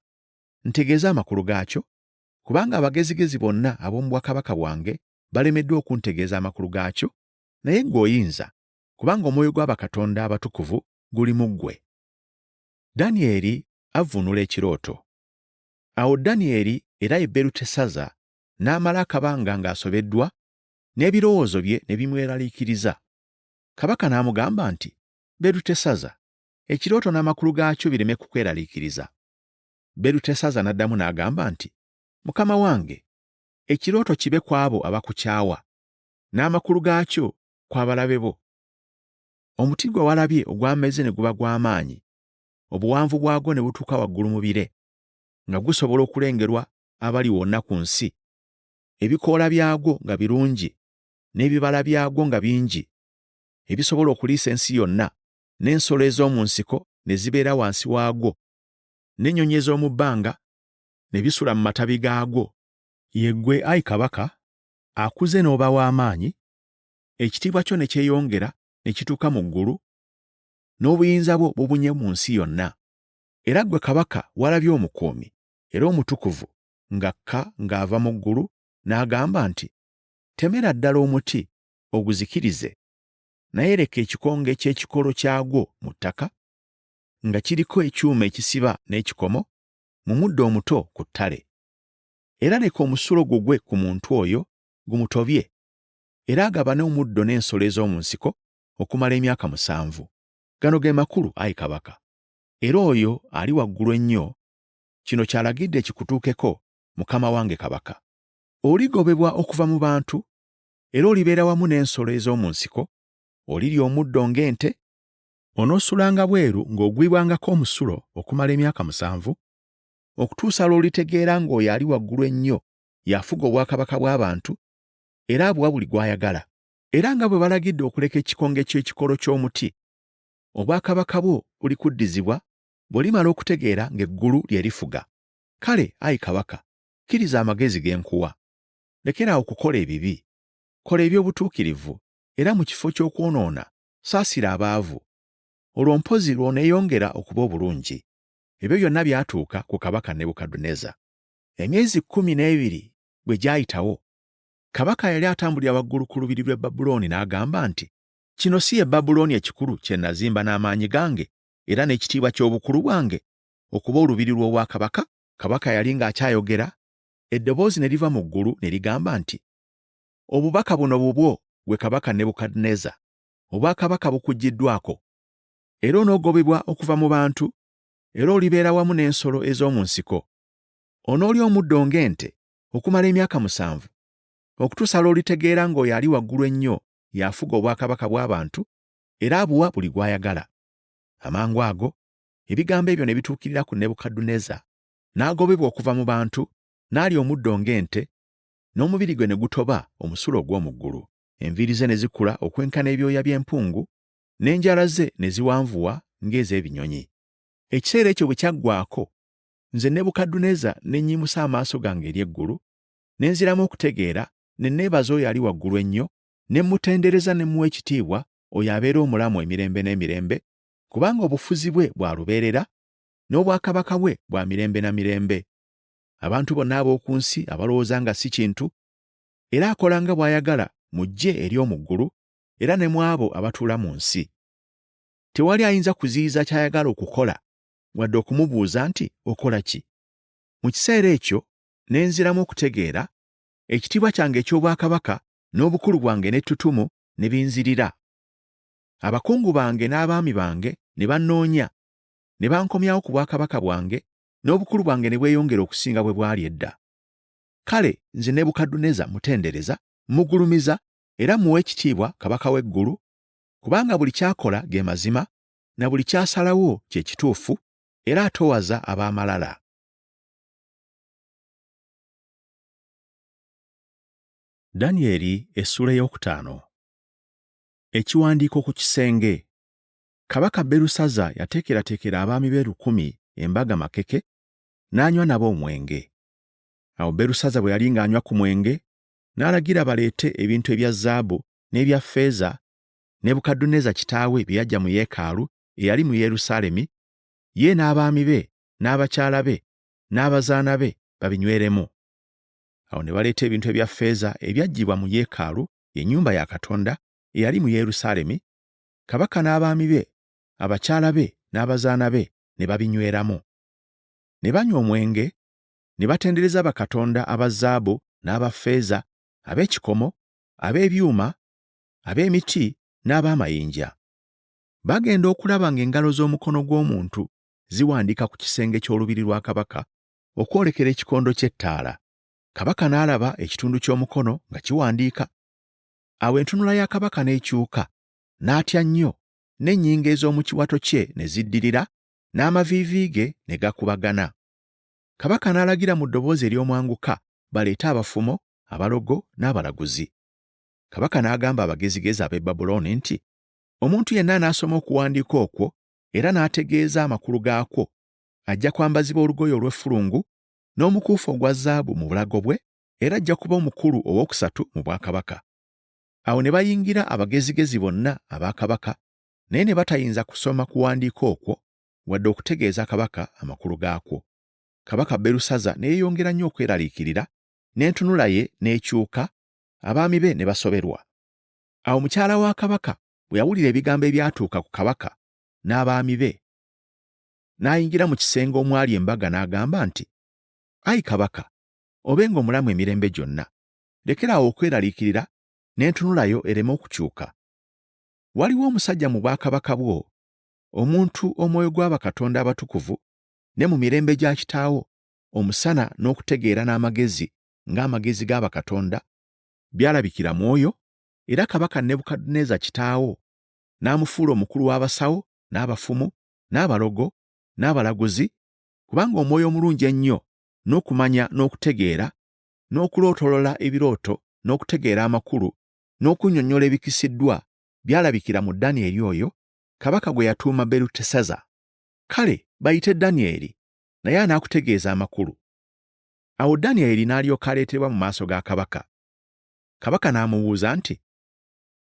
ntegeeza amakulu gaakyo, kubanga abagezigezi bonna ab'omu bwakabaka bwange balemeddwa okuntegeeza amakulu gaakyo, naye ggwe oyinza, kubanga omwoyo gwa bakatonda abatukuvu guli mu ggwe. Danyeri avvuunula ekirooto. Awo Danyeri era ye Berutesazza n'amala akabanga ng'asobeddwa, n'ebirowoozo bye ne bimweraliikiriza. Kabaka n'amugamba nti, Berutesazza, ekirooto n'amakulu gaakyo bireme kukweraliikiriza. Berutesazza n'addamu n'agamba nti, Mukama wange, ekirooto kibe ku abo abakukyawa, n'amakulu gaakyo ku abalabe bo. Omuti gwe walabye ogwameze ne guba gwa maanyi, obuwanvu bwagwo ne butuuka waggulu mu bire, nga gusobola okulengerwa abali wonna ku nsi, ebikoola byagwo nga birungi, n'ebibala byagwo nga bingi, ebisobola okuliisa ensi yonna, n'ensolo ez'omu nsiko ne zibeera wansi waagwo, n'ennyonyi ez'omu bbanga ne bisula mu matabi gaagwo. Ye ggwe, ayi kabaka, akuze n'oba w'amaanyi, ekitiibwa kyo ne kyeyongera ne kituuka mu ggulu, n'obuyinza bwo bubunye mu nsi yonna. Era ggwe kabaka walabye omukuumi era omutukuvu ng'akka ng'ava mu ggulu n'agamba nti, Temera ddala omuti oguzikirize, naye leka ekikonge ky'ekikolo kyagwo mu ttaka, nga kiriko ekyuma ekisiba n'ekikomo, mu muddo omuto ku ttale. Era leka omusulo gugwe ku muntu oyo gumutobye, era agabane omuddo n'ensolo ez'omu nsiko okumala emyaka 7. Gano ge makulu, ayi kabaka. Era oyo ali waggulu ennyo kino ky'alagidde kikutuukeko, mukama wange kabaka. Oligobebwa okuva mu bantu, era olibeera wamu n'ensolo ez'omu nsiko, olirya omuddo ng'ente, onoosulanga bweru ng'ogwibwangako omusulo okumala emyaka 7, okutuusa lw'olitegeera ng'oyo ali waggulu ennyo y'afuga obwakabaka bw'abantu, era abuwa buli gw'ayagala. Era nga bwe balagidde okuleka ekikonge ky'ekikolo ky'omuti, obwakabaka bwo bulikuddizibwa bw'olimala okutegeera ng'eggulu lye lifuga. Kale, ayi kabaka, kkiriza amagezi ge nkuwa. Lekera awo okukola ebibi. Kola eby'obutuukirivu, era mu kifo ky'okwonoona, saasira abaavu. Olwo mpozzi lw'oneeyongera okuba obulungi. Ebyo byonna byatuuka ku kabaka Nebukadduneeza. Emyezi 12 bwe gyayitawo, kabaka yali atambulira waggulu ku lubiri lw'e Babulooni n'agamba nti, Kino si ye Babulooni ekikulu kye nazimba n'amaanyi gange era n'ekitiibwa ky'obukulu bwange okuba olubiri lw'obwakabaka? Kabaka yali ng'akyayogera, eddoboozi ne liva mu ggulu ne ligamba nti, Obubaka buno bubwo ggwe kabaka Nebukadduneeza, obwakabaka bukuggyiddwako. Era onoogobebwa okuva mu bantu, era olibeera wamu n'ensolo ez'omu nsiko. Onoolya omuddo ng'ente okumala emyaka 7, okutuusa lw'olitegeera ng'oyo ali waggulu ennyo y'afuga obwakabaka bw'abantu era abuwa buli gw'ayagala. Amangu ago ebigambo ebyo ne bituukirira ku Nebukadduneeza, n'agobebwa okuva mu bantu, n'alya omuddo ng'ente, n'omubiri gwe ne gutoba omusulo ogw'omu ggulu. Enviiri ze ne zikula okwenkana ebyoya by'empungu, n'enjala ze ne ziwanvuwa ng'ez'ebinyonyi. Ekiseera ekyo bwe kyaggwaako, nze Nebukadduneeza ne nnyimusa amaaso gange eri eggulu, ne nziramu okutegeera, ne neebaza oyo ali waggulu ennyo, ne mmutendereza ne mmuwa ekitiibwa oyo abeera omulamu emirembe n'emirembe, kubanga obufuzi bwe bwa lubeerera, n'obwakabaka bwe bwa mirembe na mirembe. Abantu bonna ab'oku nsi abalowooza nga si kintu, era akola nga bw'ayagala mu ggye ery'omu ggulu era ne mu abo abatuula mu nsi. Tewali ayinza kuziyiza ky'ayagala okukola, wadde okumubuuza nti, Okola ki? Mu kiseera ekyo ne nziramu okutegeera, ekitiibwa kyange eky'obwakabaka n'obukulu bwange n'ettutumu ne binzirira. Abakungu bange n'abaami bange ne bannoonya, ne bankomyawo ku bwakabaka bwange, n'obukulu bwange ne bweyongera okusinga bwe bwali edda. Kale nze Nebukadduneeza mutendereza, mmugulumiza era mmuwa ekitiibwa kabaka w'eggulu, kubanga buli ky'akola ge mazima, na buli ky'asalawo kye kituufu, era atoowaza ab'amalala. Danyeri essuula ey'okutaano. Ekiwandiiko ku kisenge. Kabaka Belusaza yateekerateekera abaami be 1,000 embaga makeke, n'anywa nabo omwenge. Awo Belusaza bwe yali ng'anywa ku mwenge, n'alagira baleete ebintu ebya zaabu n'ebya ffeeza Nebukadduneeza kitaawe bye yaggya mu yeekaalu eyali mu Yerusaalemi, ye n'abaami be n'abakyala be n'abazaana be babinyweremu. Awo ne baleeta ebintu ebya ffeeza ebyaggyibwa mu yeekaalu, ye nnyumba ya Katonda eyali mu Yerusaalemi, kabaka n'abaami be, abakyala be n'abazaana be ne babinyweramu. Ne banywa omwenge, ne batendereza bakatonda aba zaabu n'aba ffeeza, ab'ekikomo, ab'ebyuma, ab'emiti n'ab'amayinja. Bagenda okulaba ng'engalo z'omukono gw'omuntu ziwandiika ku kisenge ky'olubiri lwa kabaka okwolekera ekikondo ky'ettaala. Kabaka n'alaba ekitundu ky'omukono nga kiwandiika. Awo entunula ya kabaka n'ekyuka, n'atya nnyo, n'ennyingo ez'omu kiwato kye ne ziddirira, n'amaviivi ge ne gakubagana. Kabaka n'alagira mu ddoboozi ery'omwanguka baleete abafumo, abalogo n'abalaguzi. Kabaka n'agamba abagezigezi ab'e Babulooni nti, Omuntu yenna anaasoma okuwandiika okwo era n'ategeeza amakulu gaakwo, ajja kwambazibwa olugoye olw'effulungu n'omukuufu ogwa zaabu mu bulago bwe, era ajja kuba omukulu owookusatu mu bwakabaka. Awo ne bayingira abagezigezi bonna aba kabaka, naye ne batayinza kusoma kuwandiika okwo wadde okutegeeza kabaka amakulu gaakwo. Kabaka Belusaza ne yeeyongera nnyo okweraliikirira, n'entunula ye n'ekyuka, abaami be ne basoberwa. Awo mukyala wa kabaka bwe yawulira ebigambo ebyatuuka ku kabaka n'abaami be, n'ayingira mu kisenge omwali embaga n'agamba nti, Ayi kabaka, obenga omulamu emirembe gyonna. Lekera awo okweraliikirira n'entunula yo ereme okukyuka. Waliwo omusajja mu bwakabaka bwo, omuntu omwoyo gwa bakatonda abatukuvu, ne mu mirembe gya kitaawo, omusana n'okutegeera n'amagezi ng'amagezi ga bakatonda byalabikira mu oyo, era kabaka Nebukadduneeza kitaawo n'amufuula omukulu w'abasawo n'abafumu n'abalogo n'abalaguzi, kubanga omwoyo omulungi ennyo n'okumanya n'okutegeera n'okulootolola ebirooto n'okutegeera amakulu n'okunnyonnyola ebikisiddwa byalabikira mu Danyeri oyo kabaka gwe yatuuma Berutesaza. Kale bayite Danyeri, naye anaakutegeeza amakulu. Awo Danyeri n'alyoka aleetebwa mu maaso ga kabaka. Kabaka n'amubuuza nti,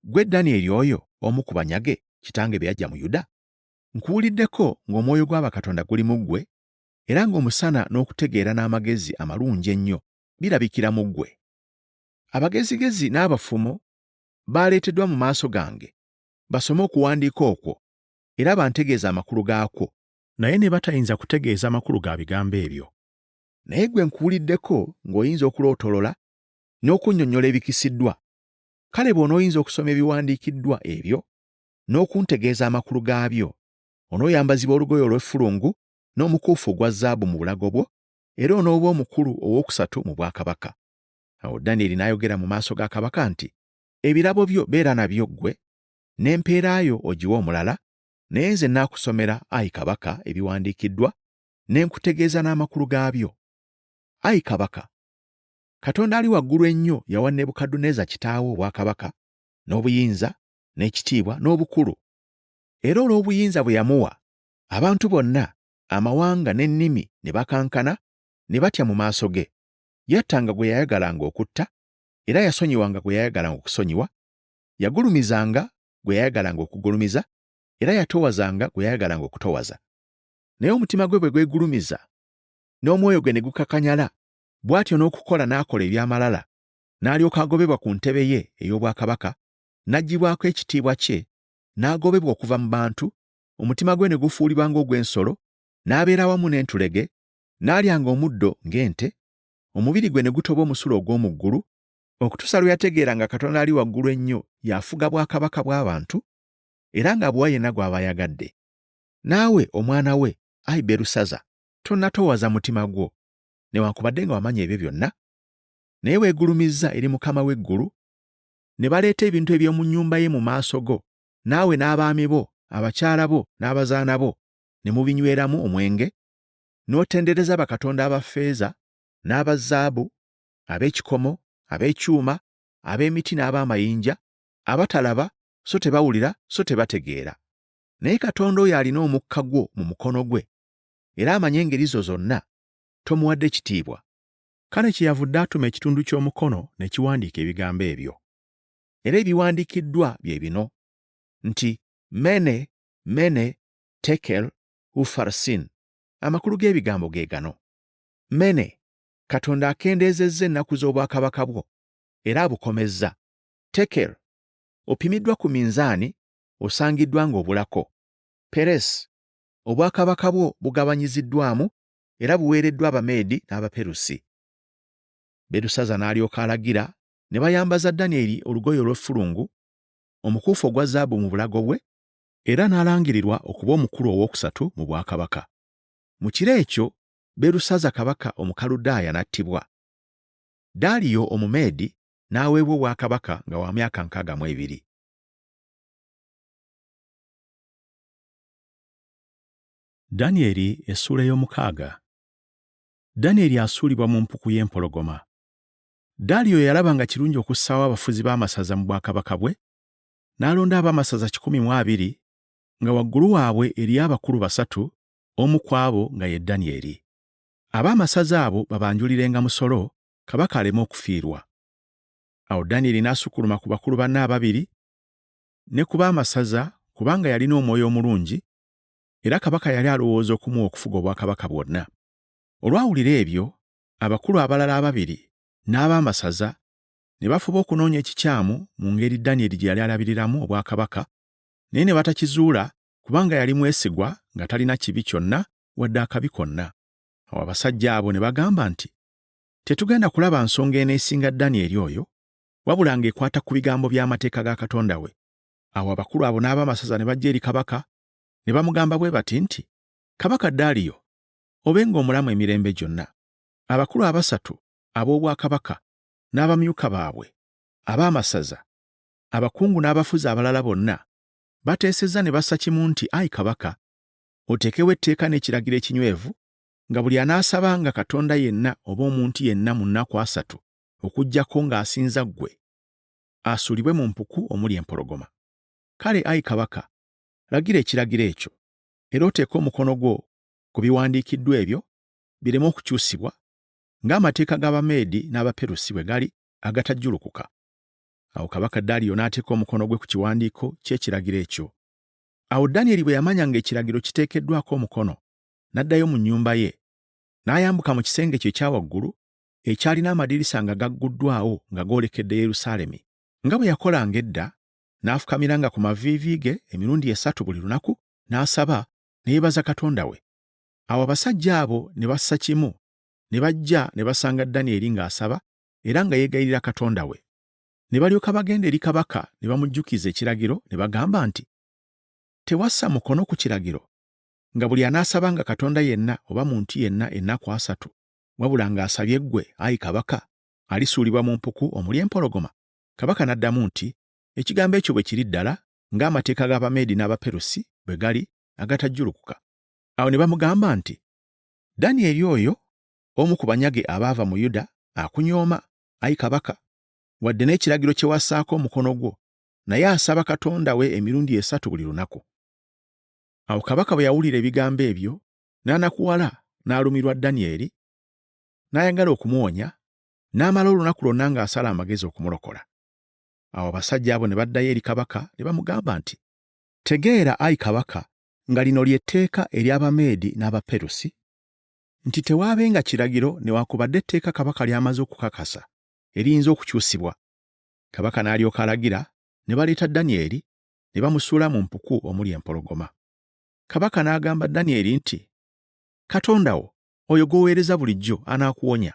Ggwe Danyeri oyo omu ku banyage kitange be yaggya mu Yuda? Nkuwuliddeko ng'omwoyo gwa bakatonda guli mu ggwe, era ng'omusana n'okutegeera n'amagezi amalungi ennyo birabikira mu ggwe. Abagezigezi n'abafumo baaleeteddwa mu maaso gange basome okuwandiika okwo era bantegeeze amakulu gaakwo. Naye ne batayinza kutegeeza makulu ga bigambo ebyo. Naye ggwe nkuwuliddeko ng'oyinza okulootolola n'okunnyonnyola ebikisiddwa. Kale bw'onooyinza okusoma ebiwandiikiddwa ebyo n'okuntegeeza amakulu gaabyo, onooyambazibwa olugoye olw'effulungu n'omukuufu ogwa zaabu mu bulago bwo, era onooba omukulu owookusatu mu bwakabaka. Awo Danyeri n'ayogera mu maaso ga kabaka nti, Ebirabo byo beera nabyo ggwe, n'empeera yo ogiwe omulala, naye nze nnaakusomera, ayi kabaka, ebiwandiikiddwa, ne nkutegeeza n'amakulu gaabyo. Ayi kabaka, Katonda ali waggulu ennyo yawa Nebukadduneeza kitaawo obwakabaka, n'obuyinza, n'ekitiibwa, n'obukulu. Era olw'obuyinza bwe yamuwa, abantu bonna, amawanga n'ennimi ne bakankana, ne batya mu maaso ge. Yattanga gwe yayagalanga okutta, era yasonyiwanga gwe yayagalanga okusonyiwa, yagulumizanga gwe yayagalanga okugulumiza, era yatoowazanga gwe yayagalanga okutowaza. Naye omutima gwe bwe gwegulumiza, n'omwoyo gwe ne gukakanyala, bw'atyo n'okukola n'akola eby'amalala, n'alyoka agobebwa ku ntebe ye ey'obwakabaka, n'aggyibwako ekitiibwa kye, n'agobebwa okuva mu bantu, omutima gwe ne gufuulibwa ng'ogw'ensolo, n'abeera wamu n'entulege, n'alyanga omuddo ng'ente, omubiri gwe ne gutoba omusulo ogw'omu ggulu, okutuusa lwe yategeera nga Katonda ali waggulu ennyo y'afuga bwakabaka bw'abantu, era ng'abuwa yenna gw'aba ayagadde. Naawe, omwana we, ayi Berusaza, tonnatoowaza mutima gwo, newaakubadde nga wamanya ebyo byonna, naye weegulumizza eri Mukama w'eggulu, ne baleeta ebintu eby'omu nnyumba ye mu maaso go, naawe n'abaami bo, abakyala bo, n'abazaana bo, ne mubinyweramu omwenge, n'otendereza bakatonda aba ffeeza n'aba zaabu, ab'ekikomo, ab'ekyuma, ab'emiti n'ab'amayinja, abatalaba, so tebawulira, so tebategeera. Naye Katonda oyo alina omukka gwo mu mukono gwe, era amanyi engeri zo zonna, tomuwadde kitiibwa. Kale kyeyavudde atuma ekitundu ky'omukono ne kiwandiika ebigambo ebyo. Era ebiwandiikiddwa bye bino nti Mene, Mene, Tekel, Ufarsin. Amakulu g'ebigambo ge gano. Mene, Katonda akendeezezza ennaku z'obwakabaka bwo, era abukomezza. Tekel, opimiddwa ku minzaani, osangiddwa ng'obulako. Peres, obwakabaka bwo bugabanyiziddwamu era buweereddwa Abameedi n'Abaperusi. Berusaza n'alyoka alagira ne bayambaza Danyeri olugoye olw'effulungu, omukuufu ogwa zaabu mu bulago bwe, era n'alangirirwa okuba omukulu owookusatu mu bwakabaka. Mu kiro ekyo Berusaza kabaka Omukaludaaya n'attibwa. Daliyo Omumeedi n'aweebwa obwakabaka nga wa myaka 62. Danyeri essuula ey'omukaaga. Danyeri asuulibwa mu mpuku y'empologoma. Daliyo yalaba nga kirungi okussaawo abafuzi b'amasaza mu bwakabaka bwe, n'alonda ab'amasaza 120, nga waggulu waabwe eriyo abakulu basatu, omu ku abo nga ye Danyeri. Ab'amasaza abo babanjulirenga musolo, kabaka aleme okufiirwa. Awo Danyeri n'asukkuluma ku bakulu banne ababiri ne ku b'amasaza, kubanga yalina omwoyo omulungi, era kabaka yali alowooza okumuwa okufuga obwakabaka bwonna. Olwawulira ebyo, abakulu abalala ababiri n'ab'amasaza ne bafuba okunoonya ekikyamu mu ngeri Danyeri gye yali alabiriramu obwakabaka, naye ne batakizuula kubanga yali mwesigwa nga talina kibi kyonna wadde akabi konna. Awo abasajja abo ne bagamba nti, Tetugenda kulaba nsonga eneesinga Danyeri oyo, wabula ng'ekwata ku bigambo by'amateeka ga Katonda we. Awo abakulu abo n'ab'amasaza ne bajja eri kabaka, ne bamugamba bwe bati nti, Kabaka Daliyo, obenga omulamu emirembe gyonna. Abakulu abasatu ab'obwakabaka n'abamyuka baabwe, ab'amasaza, abakungu n'abafuzi abalala bonna, bateesezza ne bassa kimu nti, Ayi kabaka, oteekewo etteeka n'ekiragiro ekinywevu, nga buli anaasabanga Katonda yenna oba omuntu yenna mu nnaku asatu, okuggyako ng'asinza ggwe, asuulibwe mu mpuku omuli empologoma. Kale ayi kabaka, lagira ekiragiro ekyo, era oteeke omukono gwo ku biwandiikiddwa ebyo bireme okukyusibwa, ng'amateeka g'Abameedi n'Abaperusi bwe gali agatajjulukuka. Awo kabaka Daliyo n'ateeka omukono gwe ku kiwandiiko ky'ekiragiro ekyo. Awo Danyeri bwe yamanya ng'ekiragiro kiteekeddwako omukono, n'addayo mu nnyumba ye, n'ayambuka mu kisenge kye ekya waggulu ekyalina amadirisa nga gagguddwawo nga goolekedde Yerusaalemi. Nga bwe yakolanga edda, n'afukamiranga ku maviivi ge emirundi esatu buli lunaku, n'asaba, ne yeebaza Katonda we. Awo abasajja abo ne bassa kimu, ne bajja ne basanga Danyeri ng'asaba era nga yeegayirira Katonda we. Ne balyoka bagenda eri kabaka ne bamujjukiza ekiragiro ne bagamba nti, Tewassa mukono ku kiragiro nga buli anaasabanga Katonda yenna oba muntu yenna ennaku asatu, wabula ng'asabye ggwe, ayi kabaka, alisuulibwa mu mpuku omuli empologoma? Kabaka n'addamu nti, Ekigambo ekyo bwe kiri ddala, ng'amateeka g'Abameedi n'Abaperusi bwe gali agatajjulukuka. Awo ne bamugamba nti, Danyeri oyo, omu ku banyage abaava mu Yuda, akunyooma, ayi kabaka, wadde n'ekiragiro kye wassaako omukono gwo, naye asaba Katonda we emirundi esatu buli lunaku. Awo kabaka bwe yawulira ebigambo ebyo, n'anakuwala n'alumirwa Danyeri, n'ayagala okumuwonya, n'amala olunaku lwonna ng'asala amagezi okumulokola. Awo abasajja abo ne baddayo eri kabaka ne bamugamba nti, Tegeera, ayi kabaka, nga lino lye tteeka ery'Abameedi n'Abaperusi, nti tewaabenga kiragiro newaakubadde etteeka kabaka ly'amaze okukakasa eriyinza okukyusibwa. Kabaka n'alyoka alagira ne baleeta Danyeri ne bamusuula mu mpuku omuli empologoma. Kabaka n'agamba Danyeri nti, Katonda wo, oyo gw'oweereza bulijjo anaakuwonya.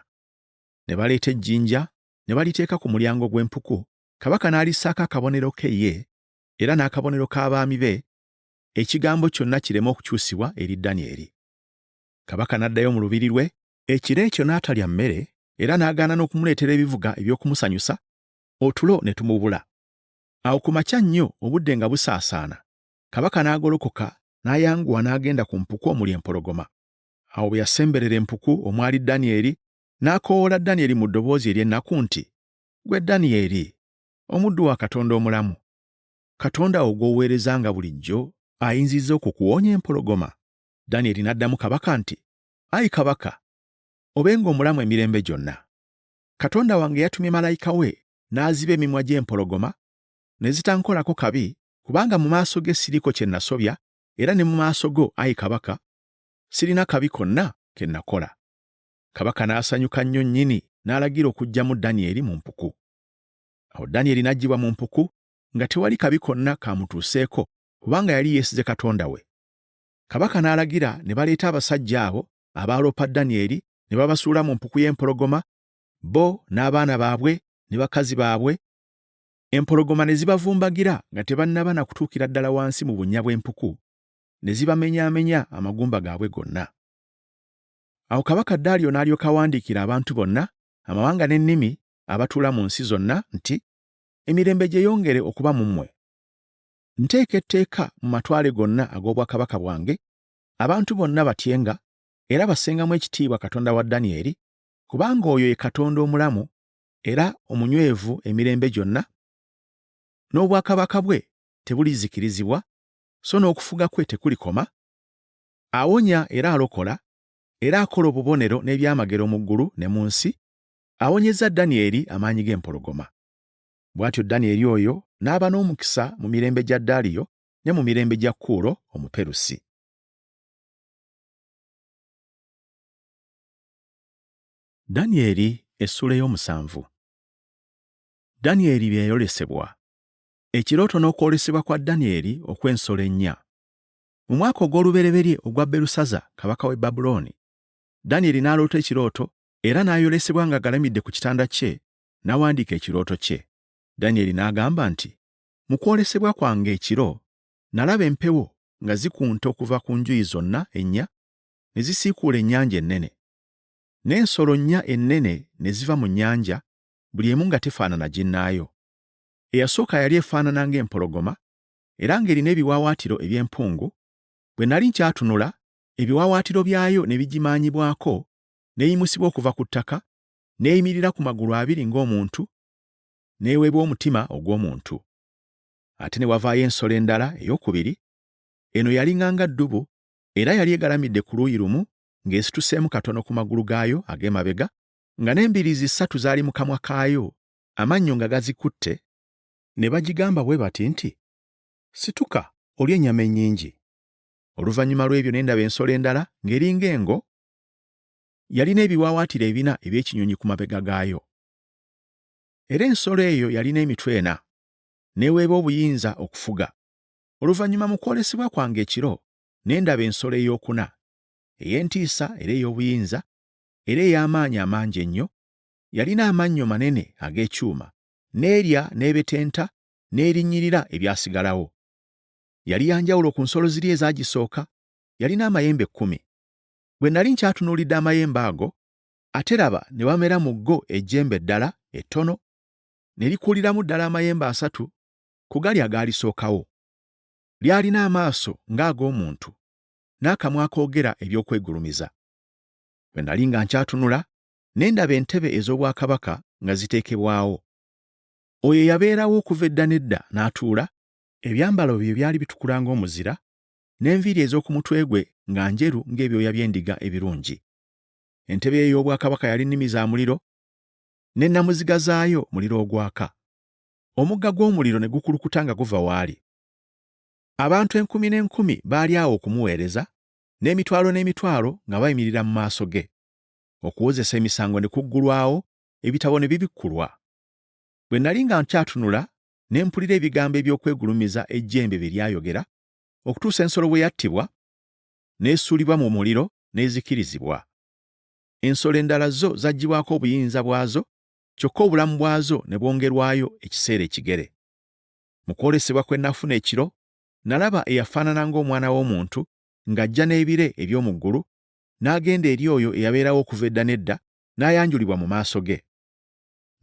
Ne baleeta ejjinja ne baliteeka ku mulyango gw'empuku, kabaka n'alissaako akabonero ke ye era n'akabonero k'abaami be, ekigambo kyonna kireme okukyusibwa eri Danyeri. Kabaka n'addayo mu lubiri lwe, ekiro ekyo n'atalya mmere era n'agaana n'okumuleetera ebivuga eby'okumusanyusa, otulo ne tumubula. Awo ku makya nnyo obudde nga busaasaana, kabaka n'agolokoka n'ayanguwa n'agenda ku mpuku omuli empologoma. Awo bwe yasemberera empuku omwali Danyeri, n'akoowoola Danyeri mu ddoboozi ery'ennaku nti, Ggwe Danyeri, omuddu wa Katonda omulamu, Katonda wo gw'oweerezanga bulijjo ayinzizza okukuwonya empologoma? Danyeri n'addamu kabaka nti, Ayi kabaka, obenga omulamu emirembe gyonna. Katonda wange yatumye malayika we n'aziba emimwa gy'empologoma ne zitankolako kabi, kubanga mu maaso ge siriiko kye nasobya, era ne mu maaso go, ayi kabaka, sirina kabi konna ke nakola. Kabaka n'asanyuka nnyo nnyini n'alagira okuggyamu Danyeri mu mpuku. Awo Danyeri n'aggyibwa mu mpuku nga tewali kabi konna kamutuuseeko, kubanga yali yeesize Katonda we. Kabaka n'alagira ne baleeta abasajja abo abaaloopa Danyeri ne babasuula mu mpuku y'empologoma, bo n'abaana baabwe ne bakazi baabwe, empologoma ne zibavumbagira nga tebannaba na kutuukira ddala wansi mu bunnya bw'empuku, ne zibamenyaamenya amagumba gaabwe gonna. Awo kabaka Daliyo n'alyoka awandiikira abantu bonna, amawanga n'ennimi abatuula mu nsi zonna nti, Emirembe gyeyongere okuba mu mmwe. Nteeka etteeka mu matwale gonna ag'obwakabaka bwange, abantu bonna batyenga era bassengamu ekitiibwa Katonda wa Danyeri, kubanga oyo ye Katonda omulamu era omunywevu emirembe gyonna, n'obwakabaka bwe tebulizikirizibwa, so n'okufuga kwe tekulikoma. Awonya era alokola, era akola obubonero n'ebyamagero mu ggulu ne mu nsi, awonyezza Danyeri amaanyi g'empologoma. Bw'atyo Danyeri oyo n'aba n'omukisa mu mirembe gya Daliyo ne mu mirembe gya Kuulo Omuperusi. Danyeri essuula ey'omusanvu. Danyeri bye yayolesebwa. Ekirooto n'okwolesebwa kwa Danyeri okw'ensolo ennya. Mu mwaka ogw'olubereberye ogwa Belusaza kabaka w'e Babulooni, Danyeri n'aloota ekirooto era n'ayolesebwa ng'agalamidde ku kitanda kye, n'awandiika ekirooto kye. Danyeri n'agamba nti, Mu kwolesebwa kwange ekiro, nalaba empewo nga zikunta okuva ku njuyi zonna ennya ne zisiikuula ennyanja ennene. N'ensolo nnya ennene ne ziva mu nnyanja, buli emu nga tefaanana ginnaayo. Eyasooka yali efaanana ng'empologoma, era ng'erina ebiwaawaatiro eby'empungu. Bwe nali nkyatunula, ebiwaawaatiro byayo ne bigimaanyibwako, n'eyimusibwa okuva ku ttaka, n'eyimirira ku magulu abiri ng'omuntu, n'eweebwa omutima ogw'omuntu. Ate ne wavaayo ensolo endala eyookubiri, eno yalinga nga ddubu, era yali egalamidde ku luuyi lumu ng'esituseemu katono ku magulu gaayo ag'emabega, nga n'embiriizi ssatu zaali mu kamwa kaayo, amannyo nga gazikutte, ne bagigamba bwe bati nti, Situka olye ennyama ennyingi. Oluvannyuma lw'ebyo ne ndaba ensolo endala ng'eringa engo, yalina ebiwaawaatiro ebina eby'ekinyonyi ku mabega gaayo. Era ensolo eyo yalina emitwe ena, n'eweebwa obuyinza okufuga. Oluvannyuma mu kwolesebwa kwange ekiro ne ndaba ensolo eyookuna, ey'entiisa era ey'obuyinza era ey'amaanyi amangi ennyo, yalina amannyo manene ag'ekyuma, n'erya n'ebetenta n'erinnyirira ebyasigalawo. Yali ya njawulo ku nsolo ziri ezaagisooka, yalina amayembe kkumi. Bwe nnali nkyatunuulidde amayembe ago, ate laba ne wamera mu go ejjembe eddala ettono, ne likuuliramu ddala amayembe asatu ku gali agaalisookawo. Lyalina amaaso ng'ag'omuntu, n'akamwa akoogera eby'okwegulumiza. Bwe nnali nga nkyatunula, ne ndaba entebe ez'obwakabaka nga ziteekebwawo. Oyo eyabeerawo okuva edda n'edda n'atuula, ebyambalo bye byali bitukula ng'omuzira, n'enviiri ez'oku mutwe gwe nga njeru ng'ebyoya by'endiga ebirungi. Entebe ye ey'obwakabaka yali nnimi za muliro, ne nnamuziga zaayo muliro ogwaka. Omugga gw'omuliro ne gukulukuta nga guva w'ali. Abantu enkumi n'enkumi baali awo okumuweereza, n'emitwalo n'emitwalo nga bayimirira mu maaso ge. Okuwozesa emisango ne kuggulwawo, ebitabo ne bibikkulwa. Bwe nnali nga nkyatunula, ne mpulira ebigambo eby'okwegulumiza ejjembe bye lyayogera, okutuusa ensolo bwe yattibwa, n'esuulibwa mu muliro n'ezikirizibwa. Ensolo endala zo zaggyibwako obuyinza bwazo, kyokka obulamu bwazo ne bwongerwayo ekiseera ekigere. Mu kwolesebwa kwe nafuna ekiro, nalaba eyafaanana ng'omwana w'omuntu ng'ajja n'ebire eby'omu ggulu, n'agenda eri oyo eyabeerawo okuva edda n'edda, n'ayanjulibwa mu maaso ge.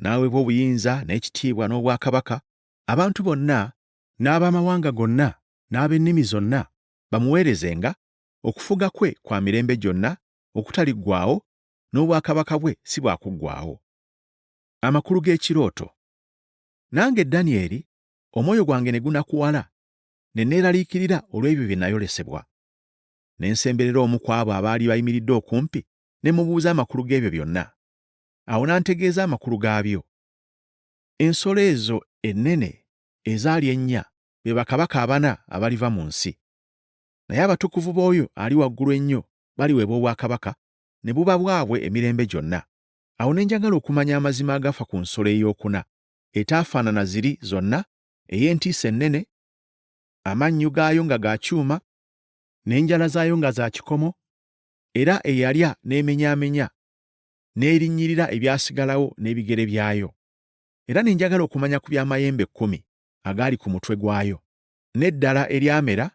N'aweebwa obuyinza n'ekitiibwa n'obwakabaka, abantu bonna, n'ab'amawanga gonna, n'ab'ennimi zonna, bamuweerezenga, okufuga kwe kwa mirembe gyonna okutaliggwaawo, n'obwakabaka bwe si bwa kuggwaawo. Amakulu g'ekirooto. Nange Danyeri, omwoyo gwange ne gunakuwala, ne neeraliikirira olw'ebyo bye nayolesebwa. Ne nsemberera omu ku abo abaali bayimiridde okumpi, ne mubuuza amakulu g'ebyo byonna. Awo n'antegeeza amakulu gaabyo. Ensolo ezo ennene ezaali ennya be bakabaka abana abaliva mu nsi. Naye abatukuvu b'oyo Ali Waggulu Ennyo baliweebwa obwakabaka, ne buba bwabwe emirembe gyonna. Awo ne njagala okumanya amazima agafa ku nsolo eyookuna, etaafaanana ziri zonna, ey'entiisa ennene, amannyo gaayo nga ga kyuma, n'enjala zaayo nga za kikomo, era eyalya n'emenyaamenya, n'erinnyirira ebyasigalawo n'ebigere byayo. Era ne njagala okumanya ku by'amayembe ekkumi agaali ku mutwe gwayo, n'eddala eryamera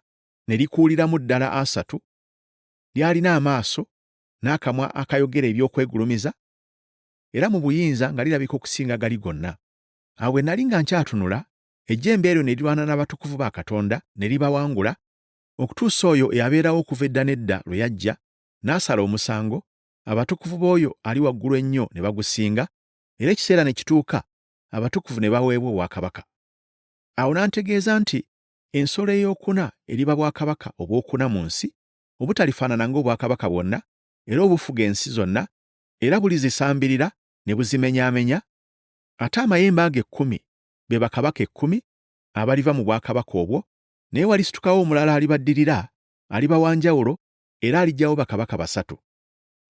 ne likuuliramu ddala asatu, lyalina amaaso n'akamwa akayogera eby'okwegulumiza, era mu buyinza nga lirabika okusinga gali gonna. Awo bwe nali nga nkyatunula, ejjembe eryo ne lirwana n'abatukuvu ba Katonda ne libawangula, okutuusa oyo eyabeerawo okuva edda n'edda lwe yajja, n'asala omusango, abatukuvu b'oyo Ali Waggulu Ennyo ne bagusinga, era ekiseera ne kituuka abatukuvu ne baweebwa obwakabaka. Awo n'antegeeza nti ensolo ey'okuna eriba bwakabaka obw'okuna mu nsi, obutalifaanana ng'obwakabaka bwonna, era obufuga ensi zonna, era bulizisambirira ne buzimenyaamenya, ate amayembe ago ekkumi be bakabaka ekkumi abaliva mu bwakabaka obwo, naye walisitukawo omulala alibaddirira, aliba wa njawulo, era aliggyawo bakabaka basatu.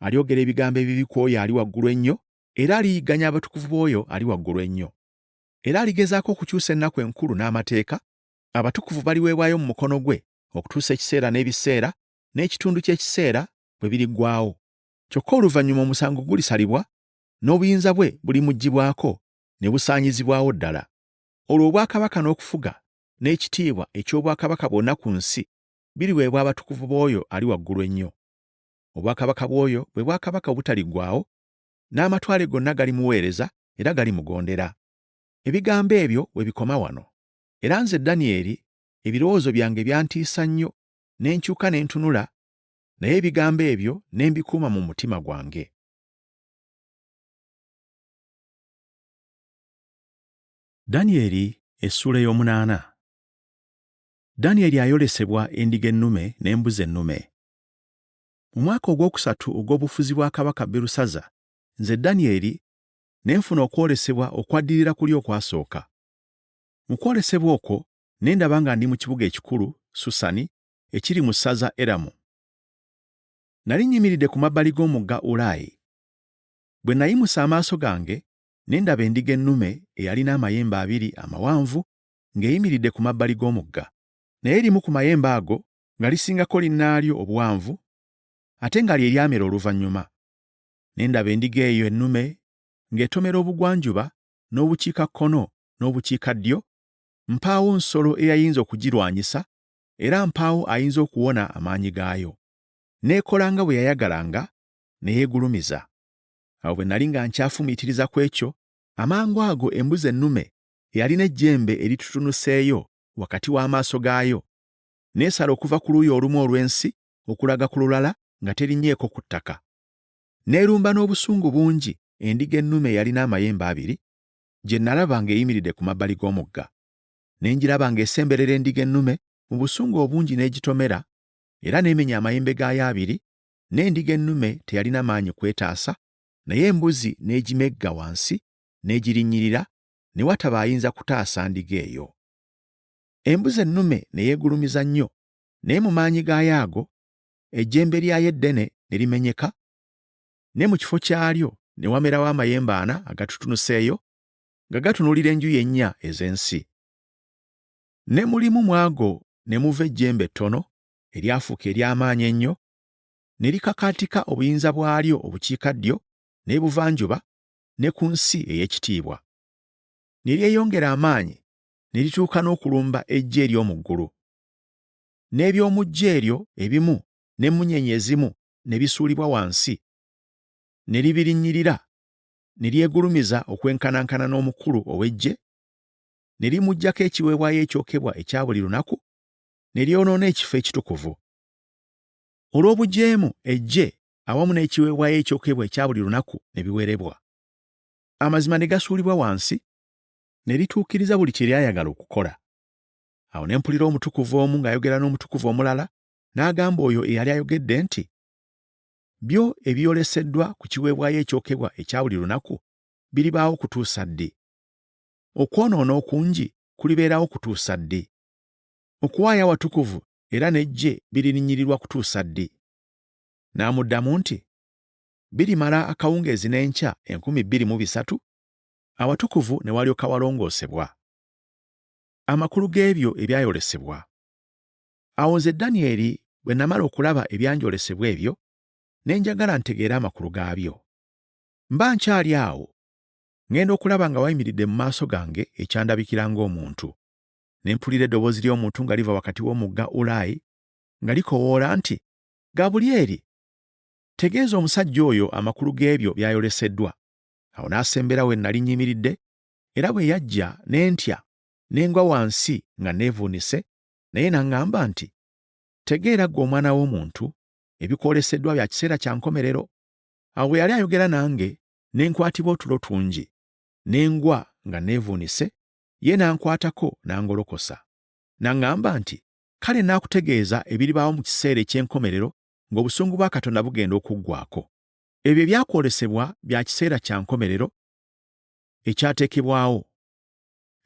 Alyogera ebigambo ebibi ku oyo Ali Waggulu Ennyo, era aliyigganya abatukuvu b'oyo Ali Waggulu Ennyo. Era aligezaako okukyusa ennaku enkulu n'amateeka, abatukuvu baliweebwayo mu mukono gwe okutuusa ekiseera n'ebiseera n'ekitundu ky'ekiseera bwe biriggwaawo. Kyokka oluvannyuma omusango gulisalibwa, n'obuyinza bwe bulimuggyibwako ne busaanyizibwawo ddala. Olwo obwakabaka n'okufuga n'ekitiibwa eky'obwakabaka bwonna ku nsi biriweebwa abatukuvu b'oyo Ali Waggulu Ennyo. Obwakabaka bw'oyo bwe bwakabaka obutaliggwaawo, n'amatwale gonna galimuweereza era galimugondera. Ebigambo ebyo we bikoma wano. Era nze Danyeri ebirowoozo byange byantiisa nnyo, ne nkyuka ne ntunula, naye ebigambo ebyo ne mbikuuma mu mutima gwange. Danyeri essuula ey'omunaana. Danyeri ayolesebwa endiga ennume n'embuzi ennume. Mu mwaka ogwokusatu ogw'obufuzi bwa kabaka Berusaza, nze Danyeri ne nfuna okwolesebwa okwaddirira kuli okwasooka. Mu kwolesebwa okwo ne ndaba nga ndi mu kibuga ekikulu Susani ekiri mu ssaza Eramu. Nali nnyimiridde ku mabbali g'omugga Ulaayi. Bwe nayimusa amaaso gange ne ndaba endiga ennume eyalina amayembe abiri amawanvu ng'eyimiridde ku mabbali g'omugga. Naye erimu ku mayembe ago nga lisingako linnaalyo obuwanvu, ate nga lye lyamera oluvannyuma. Ne ndaba endiga eyo ennume ng'etomera obugwanjuba n'obukiikakkono n'obukiikaddyo, mpaawo nsolo eyayinza okugirwanyisa, era mpaawo ayinza okuwona amaanyi gaayo. N'ekola nga bwe yayagalanga, ne yeegulumiza. Awo bwe nali nga nkyafumiitiriza ku ekyo, amangu ago embuzi ennume eyalina ejjembe eritutunuseeyo wakati w'amaaso gaayo, n'esala okuva ku luuyi olumu olw'ensi okulaga ku lulala nga terinnyeeko ku ttaka. N'erumba n'obusungu bungi endiga ennume eyalina amayembe abiri, gye nalaba ng'eyimiridde ku mabbali g'omugga. Ne ngiraba ng'esemberera endiga ennume mu busungu obungi n'egitomera, era n'emenya amayembe gaayo abiri, n'endiga ennume teyalina maanyi kwetaasa, naye embuzi n'egimegga wansi n'egirinnyirira, ne wataba ayinza kutaasa ndiga eyo. Embuzi ennume ne yeegulumiza nnyo, naye mu maanyi gaayo ago, ejjembe lyayo eddene ne limenyeka, ne mu kifo kyalyo ne wamerawo amayembe ana agatutunuseeyo nga gatunuulira enjuyi ennya ez'ensi. Ne mu limu mu ago ne muva ejjembe ettono eryafuuka ery'amaanyi ennyo, ne likakaatika obuyinza bwalyo obukiikaddyo n'ebuvanjuba ne ku nsi ey'ekitiibwa. Ne lyeyongera amaanyi ne lituuka n'okulumba eggye ery'omu ggulu. N'eby'omu ggye eryo ebimu n'emmunyeenye ezimu ne bisuulibwa wansi, ne libirinnyirira, ne lyegulumiza okwenkanankana n'omukulu ow'eggye, ne limuggyako ekiweebwayo ekyokebwa ekya buli lunaku, ne lyonoona ekifo ekitukuvu. Olw'obujeemu eggye awamu n'ekiweebwayo ekyokebwa ekya buli lunaku ne biwerebwa. Amazima ne gasuulibwa wansi, ne lituukiriza buli kye lyayagala okukola. Awo ne mpulira omutukuvu omu ng'ayogera n'omutukuvu omulala, n'agamba oyo eyali ayogedde nti, Byo ebyoleseddwa ku kiweebwayo ekyokebwa ekya buli lunaku biribaawo kutuusa ddi? Okwonoona okungi kulibeerawo kutuusa ddi? Okuwaayo awatukuvu era n'eggye biririnnyirirwa kutuusa ddi? N'amuddamu nti, Birimala akawungeezi n'enkya 2300, awatukuvu ne walyoka walongoosebwa. Amakulu g'ebyo ebyayolesebwa. Awo nze Danyeri bwe namala okulaba ebyanjolesebwa ebyo, ne njagala ntegeere amakulu gaabyo. Mba nkyali awo, ŋŋenda okulaba nga wayimiridde mu maaso gange ekyandabikira ng'omuntu. Ne mpulira eddoboozi ly'omuntu nga liva wakati w'omugga Ulaayi, nga likowoola nti, Gabulyeri, tegeeza omusajja oyo amakulu g'ebyo by'ayoleseddwa. Awo n'asembera we nnali nnyimiridde, era bwe yajja ne ntya, ne ngwa wansi nga neevuunise, naye n'aŋŋamba nti, Tegeera ggwe omwana w'omuntu, ebikwoleseddwa bya kiseera kya nkomerero. Awo bwe yali ayogera nange, ne nkwatibwa otulo tungi, ne ngwa nga neevuunise, ye n'ankwatako n'angolokosa. N'aŋŋamba nti, Kale nnaakutegeeza ebiribaawo mu kiseera eky'enkomerero ng'obusungu bwa Katonda bugenda okuggwaako. Ebyo ebyakwolesebwa bya kiseera kya nkomerero ekyateekebwawo.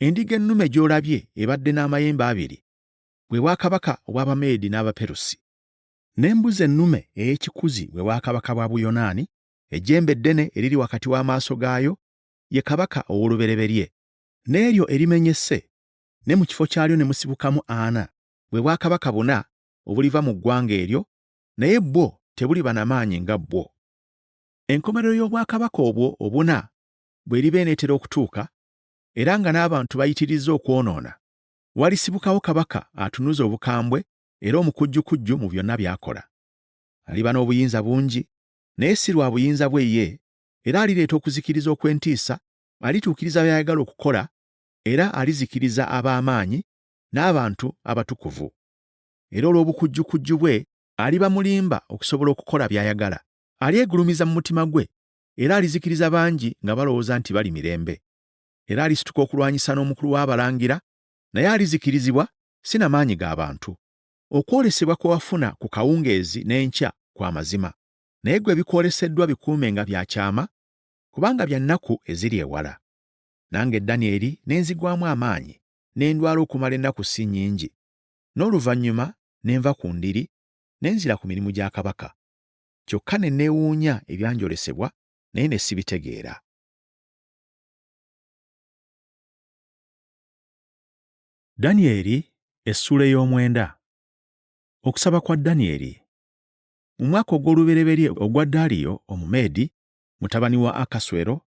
Endiga ennume gy'olabye ebadde n'amayembe abiri, bwe bwakabaka obw'Abameedi n'Abaperusi. N'embuzi ennume ey'ekikuzi bwe bwakabaka bwa Buyonaani, ejjembe eddene eriri wakati w'amaaso gaayo ye kabaka ow'olubereberye. N'eryo erimenyese, ne mu kifo kyalyo ne musibukamu ana, bwe bwakabaka buna obuliva mu ggwanga eryo, naye bwo tebuliba na maanyi nga bwo. Enkomerero y'obwakabaka obwo obuna bw'eriba eneetera okutuuka, era nga n'abantu bayitirizza okwonoona, walisibukawo kabaka atunuza obukambwe era omukujjukujju mu byonna by'akola. Aliba n'obuyinza bungi, naye si lwa buyinza bwe ye, era alireeta okuzikiriza okw'entiisa, alituukiriza by'ayagala okukola, era alizikiriza ab'amaanyi n'abantu abatukuvu. Era olw'obukujjukujju bwe aliba mulimba okusobola okukola by'ayagala. Alyegulumiza mu mutima gwe, era alizikiriza bangi nga balowooza nti bali mirembe. Era alisituka okulwanyisa n'omukulu w'abalangira, naye alizikirizibwa si na maanyi ga bantu. Okwolesebwa kwe wafuna ku kawungeezi n'enkya kwa mazima. Naye ggwe ebikwoleseddwa bikuume nga bya kyama, kubanga bya nnaku eziri ewala. Nange Danyeri ne nzigwamu amaanyi, ne ndwala okumala ennaku si nnyingi. N'oluvannyuma ne nva ku ndiri, ne nzira ku mirimu gya kabaka. Kyokka ne neewuunya ebyanjolesebwa, naye ne sibitegeera. Danyeri essuula ey'omwenda. Okusaba kwa Danyeri. Mu mwaka ogw'olubereberye ogwa Daliyo Omumeedi, mutabani wa Akaswero,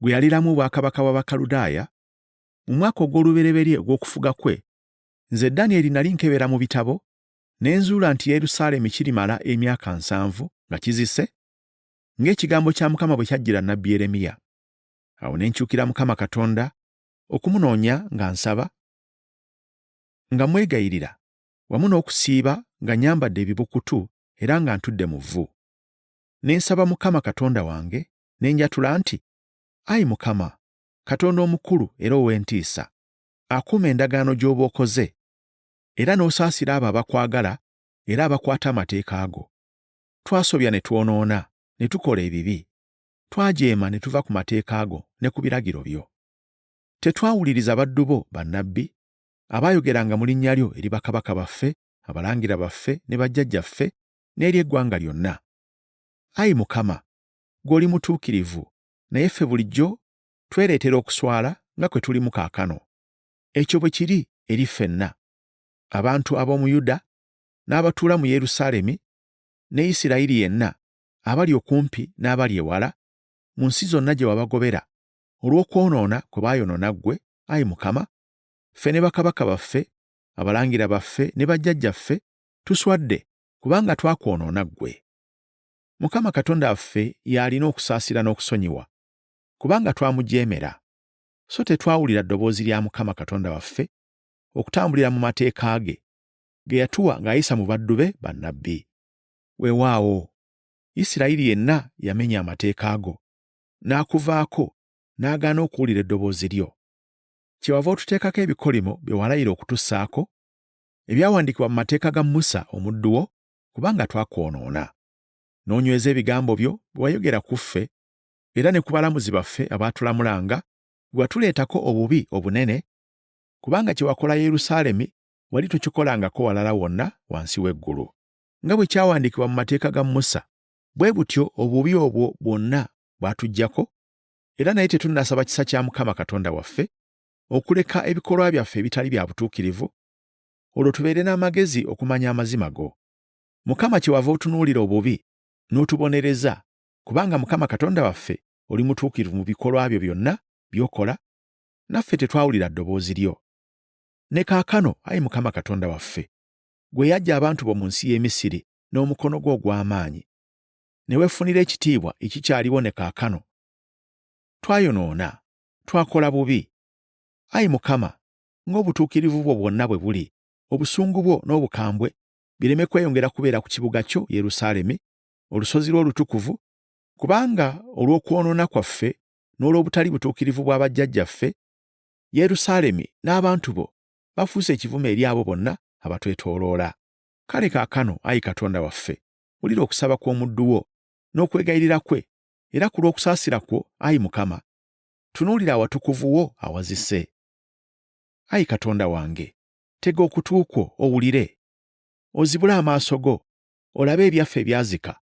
gwe yaliramu obwakabaka bw'Abakaludaaya, mu mwaka ogw'olubereberye ogw'okufuga kwe, nze Danyeri nali nkebera mu bitabo, ne nzuula nti Yerusaalemi kirimala emyaka 70 nga kizise, ng'ekigambo kya Mukama bwe kyajjira nnabbi Yeremiya. Awo ne nkyukira Mukama Katonda okumunoonya nga nsaba, nga mwegayirira, wamu n'okusiiba nga nnyambadde ebibukutu era nga ntudde mu vvu. Ne nsaba Mukama Katonda wange, ne njatula nti, Ayi Mukama, Katonda omukulu era ow'entiisa, akuuma endagaano gy'oba okoze, era n'osaasira abo abakwagala era abakwata amateeka go. Twasobya ne twonoona, ne tukola ebibi. Twajeema ne tuva ku mateeka go ne ku biragiro byo. Tetwawuliriza baddu bo bannabbi, abaayogeranga mu linnya lyo eri bakabaka baffe, abalangira baffe ne bajjajjaffe n'eri eggwanga lyonna. Ayi Mukama, ggwe oli mutuukirivu, naye ffe bulijjo twereetera okuswala nga kwe tulimu kaakano. Ekyo bwe kiri eri ffenna, abantu ab'omu Yuda n'abatuula mu Yerusaalemi ne Isirayiri yenna, abali okumpi n'abali ewala, mu nsi zonna gye wabagobera, olw'okwonoona kwe baayonoona ggwe, ayi Mukama, ffe ne bakabaka baffe, abalangira baffe ne bajjajjaffe tuswadde kubanga twakwonoona ggwe. Mukama Katonda waffe y'alina okusaasira n'okusonyiwa, kubanga twamujeemera. So tetwawulira ddoboozi lya Mukama Katonda waffe okutambulira mu mateeka ge, ge yatuwa ng'ayisa mu baddu be bannabbi. Weewaawo, Isirayiri yenna yamenya amateeka go, n'akuvaako n'agaana okuwulira eddoboozi lyo. Kyewava otuteekako ebikolimo bye walayira okutussaako, ebyawandiikibwa mu mateeka ga Musa omuddu wo, kubanga twakwonoona. N'onyweza ebigambo byo bwe wayogera ku ffe, era ne ku balamuzi baffe abaatulamulanga, bwe watuleetako obubi obunene, kubanga kye wakola Yerusaalemi wali tokikolangako walala wonna wansi w'eggulu. Nga bwe kyawandiikibwa mu mateeka ga Musa, bwe butyo obubi obwo bwonna bwatujjako, era naye tetunnasaba kisa kya Mukama Katonda waffe, okuleka ebikolwa byaffe ebitali bya butuukirivu, olwo tubeere n'amagezi okumanya amazima go. Mukama kyewava otunuulira obubi n'otubonereza, kubanga Mukama Katonda waffe oli mutuukirivu mu bikolwa byo byonna by'okola, naffe tetwawulira ddoboozi lyo. Ne kaakano, ayi Mukama Katonda waffe, gwe yaggya abantu bo mu nsi y'e Misiri n'omukono gwo ogw'amaanyi, ne weefunira ekitiibwa ekikyaliwo ne kaakano. Twayonoona, twakola bubi. Ayi Mukama, ng'obutuukirivu bwo bwonna bwe buli, obusungu bwo n'obukambwe bireme kweyongera kubeera ku kibuga kyo Yerusaalemi, olusozi lwo olutukuvu, kubanga olw'okwonoona kwaffe n'olw'obutali butuukirivu bwa bajjajjaffe, Yerusaalemi n'abantu bo bafuuse ekivume eri abo bonna abatwetooloola. Kale kaakano, ayi Katonda waffe, wulira okusaba kw'omuddu wo n'okwegayirira kwe, era ku lw'okusaasira kwo, ayi Mukama, tunuulira awatukuvu wo awazise. Ayi Katonda wange, tega okutu kwo owulire, ozibule amaaso go, olabe ebyaffe ebyazika,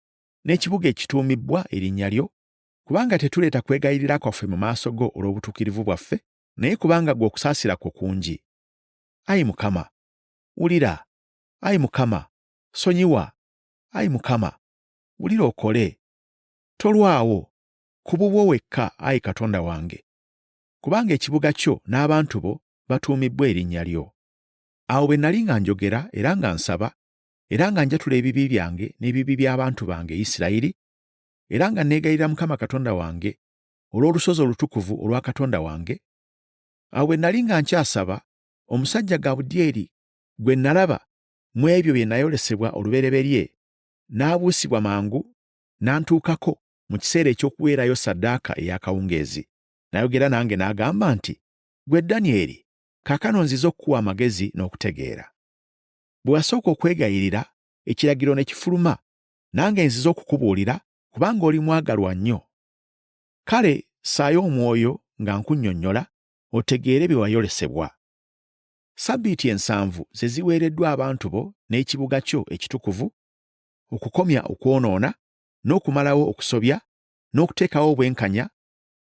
n'ekibuga ekituumibbwa erinnya lyo, kubanga tetuleeta kwegayirira kwaffe mu maaso go olw'obutuukirivu bwaffe, naye kubanga ggwe okusaasira kwo kungi. Ayi Mukama, wulira! Ayi Mukama, sonyiwa! Ayi Mukama, wulira okole! Tolwawo, ku bubwo wekka, ayi Katonda wange, kubanga ekibuga kyo n'abantu bo batuumibbwa erinnya lyo. Awo bwe nali nga njogera era nga nsaba, era nga njatula ebibi byange n'ebibi by'abantu bange Isirayiri, era nga neegayirira Mukama Katonda wange olw'olusozi olutukuvu olwa Katonda wange, awo bwe nali nga nkyasaba, omusajja Gabudyeri gwe nalaba mu ebyo bye nayolesebwa olubereberye, n'abuusibwa mangu n'antuukako mu kiseera eky'okuweerayo ssaddaaka ey'akawungeezi. N'ayogera nange n'agamba nti, Ggwe Danyeri, kaakano nzize okukuwa amagezi n'okutegeera. Bwe wasooka okwegayirira, ekiragiro ne kifuluma, nange nzize okukubuulira, kubanga oli mwagalwa nnyo. Kale ssaayo omwoyo nga nkunnyonnyola, otegeere bye wayolesebwa. Ssabbiiti 7 ze ziweereddwa abantu bo n'ekibuga kyo ekitukuvu, okukomya okwonoona, n'okumalawo okusobya, n'okuteekawo obwenkanya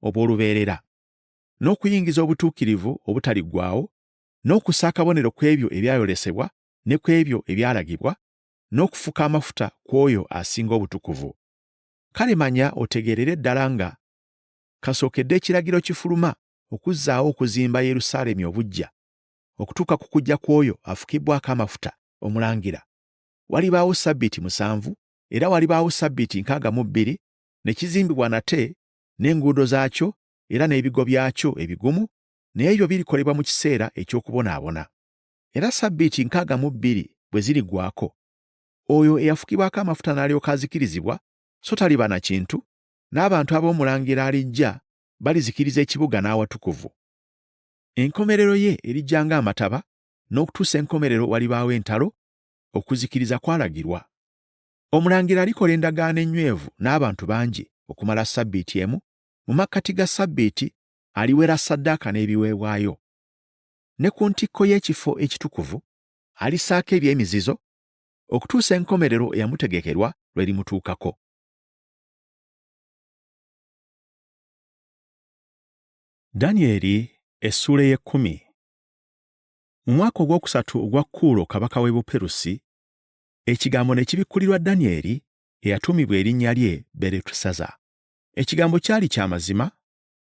obw'olubeerera, n'okuyingiza obutuukirivu obutaliggwaawo, n'okussa akabonero ku ebyo ebyayolesebwa ne ku ebyo ebyalagibwa, n'okufuka amafuta ku oyo asinga obutukuvu. Kale manya otegeerere ddala nga kasookedde ekiragiro kifuluma okuzzaawo okuzimba Yerusaalemi obuggya, okutuuka ku kujja kw'oyo afukibbwako amafuta omulangira. Walibaawo ssabbiiti 7, era walibaawo ssabbiiti 62, ne kizimbibwa nate n'enguudo zaakyo era n'ebigo byakyo ebigumu, naye ebyo birikolebwa mu kiseera eky'okubonaabona. Era ssabbiiti 62 bwe ziriggwaako, oyo eyafukibwako amafuta n'alyoka azikirizibwa, so taliba na kintu, n'abantu ab'omulangira alijja balizikiriza ekibuga n'awatukuvu. Enkomerero ye erijja ng'amataba, n'okutuusa enkomerero walibaawo entalo, okuzikiriza kwalagirwa. Omulangira alikola endagaano ennywevu n'abantu bangi okumala ssabbiiti 1, mu makkati ga ssabbiiti aliwera ssaddaaka n'ebiweebwayo. Ne ku ntikko y'ekifo ekitukuvu alissaako eby'emizizo, okutuusa enkomerero eyamutegekerwa lw'erimutuukako. Danyeri essuula ey'ekkumi. Mu mwaka ogwokusatu ogwa Kuulo kabaka w'e Buperusi, ekigambo ne kibikkulirwa Danyeri eyatuumibwa erinnya lye Beretusaza. Ekigambo kyali kya mazima,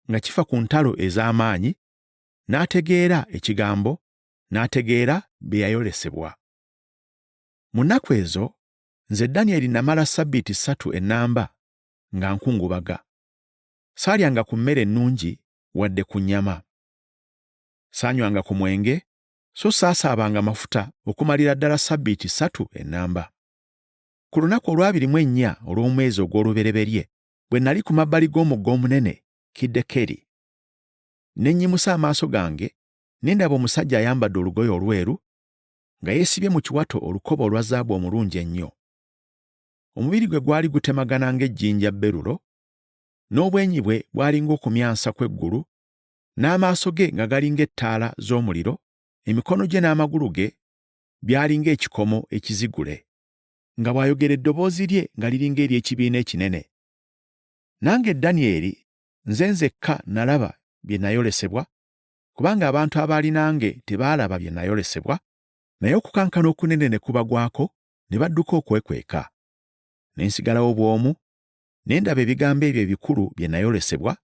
nga kifa ku ntalo ez'amaanyi, n'ategeera ekigambo, n'ategeera bye yayolesebwa. Mu nnaku ezo, nze Danyeri namala ssabbiiti 3 ennamba nga nkungubaga. Saalyanga ku mmere ennungi wadde ku nnyama. Saanywanga ku mwenge, so saasaabanga mafuta okumalira ddala ssabbiiti 3 ennamba. Ku lunaku olwa24 olw'omwezi ogw'olubereberye, bwe nali ku mabbali g'omugga omunene Kidekeri, ne nnyimusa amaaso gange, ne ndaba omusajja ayambadde olugoye olweru, nga yeesibye mu kiwato olukoba olwa zaabu omulungi ennyo. Omubiri gwe gwali gutemagana ng'ejjinja berulo, n'obwenyi bwe bwali ng'okumyansa kw'eggulu, n'amaaso ge nga gali ng'ettaala z'omuliro, emikono gye n'amagulu ge byali ng'ekikomo ekizigule, nga bw'ayogera eddoboozi lye nga liri ng'ery'ekibiina ekinene. Nange Danyeri nze nzekka nalaba bye nayolesebwa, kubanga abantu abaali nange tebaalaba bye nayolesebwa, naye okukankana okunene ne kubagwako, ne badduka okwekweka. Ne nsigalawo bw'omu, ne ndaba ebigambo ebyo ebikulu bye nayolesebwa,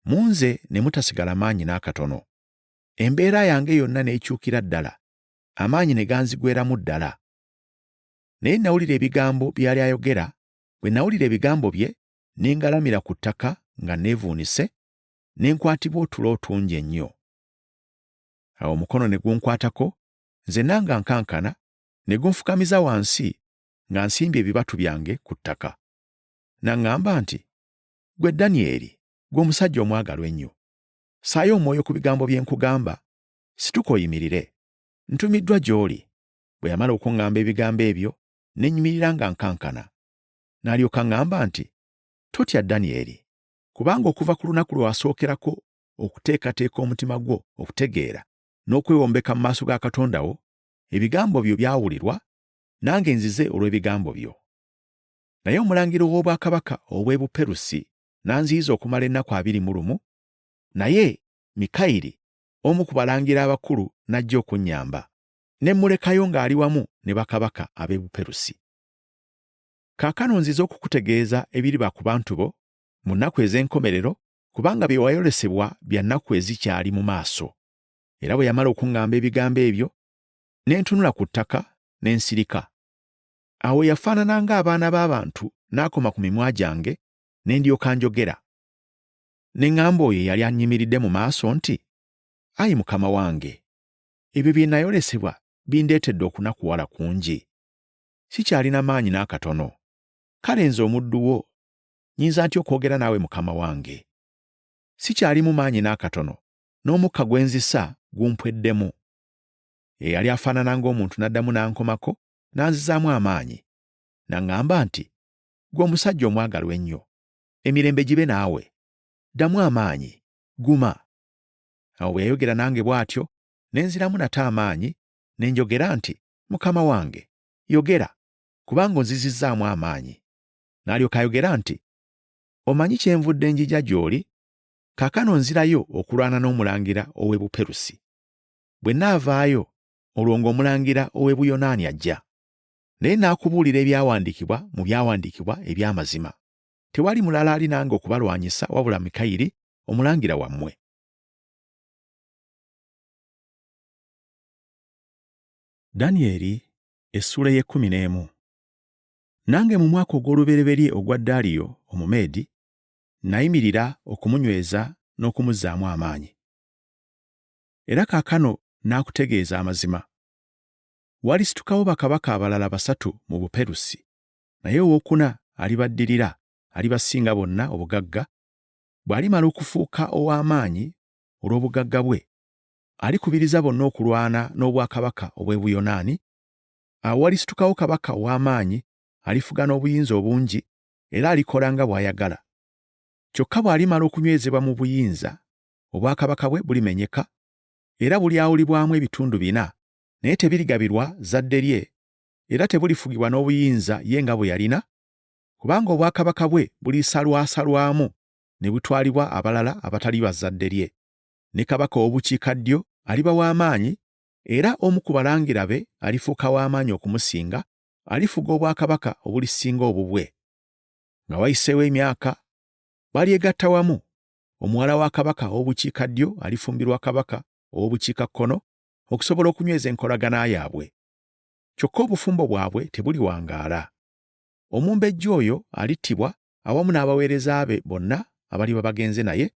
mu nze ne mutasigala maanyi n'akatono. Embeera yange yonna n'ekyukira ddala, amaanyi ne ganzigweramu ddala. Naye nawulira ebigambo bye yali ayogera, bwe nawulira ebigambo bye, ne ngalamira ku ttaka nga neevuunise, ne nkwatibwa otulo otungi ennyo. Awo omukono ne gunkwatako, nze nanga nkankana, ne gunfukamiza wansi nga nsimbye ebibatu byange ku ttaka. N'aŋŋamba nti, Ggwe Danyeri, ggwe omusajja omwagalwa ennyo, ssaayo omwoyo ku bigambo bye nkugamba, situka oyimirire. Ntumiddwa gy'oli. Bwe yamala okuŋŋamba ebigambo ebyo, ne nnyimirira nga nkankana. N'alyoka aŋŋamba nti, Totya Danyeri, kubanga okuva ku lunaku lwe wasookerako okuteekateeka omutima gwo okutegeera n'okwewombeka mu maaso ga Katonda wo, ebigambo byo byawulirwa, nange nzize olw'ebigambo byo. Naye omulangira ow'obwakabaka ow'e Buperusi n'anziyiza okumala ennaku 21, naye Mikayiri, omu ku balangira abakulu, n'ajja okunnyamba, ne mmulekayo ng'ali wamu ne bakabaka ab'e Buperusi. Kaakano nzize okukutegeeza ebiriba ku bantu bo mu nnaku ez'enkomerero, kubanga bye wayolesebwa bya nnaku ezikyali mu maaso. Era bwe yamala okuŋŋamba ebigambo ebyo, ne ntunula ku ttaka ne nsirika. Awo yafaanana ng'abaana b'abantu n'akoma ku mimwa gyange, ne ndyoka njogera. Ne ŋŋamba oyo eyali annyimiridde mu maaso nti, Ayi Mukama wange, ebyo bye nayolesebwa bindeetedde okunakuwala kungi. Sikyalina maanyi n'akatono. Kale nze omuddu wo nnyinza ntya okwogera naawe Mukama wange? Sikyalimu maanyi n'akatono, n'omukka gwe nzisa gumpweddemu. Eyali afaanana ng'omuntu n'addamu n'ankomako n'anzizaamu amaanyi. N'aŋŋamba nti, Ggwe omusajja omwagalwa ennyo, emirembe gibe naawe. Ddamu amaanyi, guma. Awo bwe yayogera nange bw'atyo, ne nziramu nate amaanyi, ne njogera nti, Mukama wange, yogera, kubanga onzizizzaamu amaanyi. N'alyoka ayogera nti, Omanyi kyenvudde njija gy'oli? Kaakano nzirayo okulwana n'omulangira ow'e Buperusi. Bwe nnaavaayo, olwo ng'omulangira ow'e Buyonaani ajja. Naye nnaakubuulira ebyawandiikibwa mu byawandiikibwa eby'amazima. Tewali mulala ali nange okubalwanyisa wabula Mikayiri omulangira wammwe. Danyeri essuula ey'ekkumi n'emu. Nange mu mwaka ogw'olubereberye ogwa Daliyo Omumeedi, nayimirira okumunyweza n'okumuzzaamu amaanyi. Era kaakano naakutegeeza amazima. Walisitukawo bakabaka abalala basatu mu Buperusi, naye owookuna alibaddirira, alibasinga bonna obugagga, bw'alimala okufuuka ow'amaanyi olw'obugagga bwe, alikubiriza bonna okulwana n'obwakabaka obw'e Buyonaani. Awo walisitukawo kabaka ow'amaanyi alifuga n'obuyinza obungi era alikola nga bw'ayagala. Kyokka bw'alimala okunywezebwa mu buyinza, obwakabaka bwe bulimenyeka, era bulyawulibwamu ebitundu bina, naye tebirigabirwa zzadde lye, era tebulifugibwa n'obuyinza ye nga bwe yalina, kubanga obwakabaka bwe bulisalwasalwamu ne butwalibwa abalala abatali ba zzadde lye. Ne kabaka ow'obukiikaddyo aliba wa maanyi, era omu ku balangira be alifuuka wa maanyi okumusinga, alifuga obwakabaka obulisinga obubwe. Nga wayiseewo emyaka, balyegatta wamu, omuwala wa kabaka ow'obukiikaddyo alifumbirwa kabaka ow'obukiikakkono okusobola okunyweza enkolagana yaabwe. Kyokka obufumbo bwabwe tebuliwangaala. Omumbejja oyo alittibwa awamu n'abaweereza be bonna abaliba bagenze naye,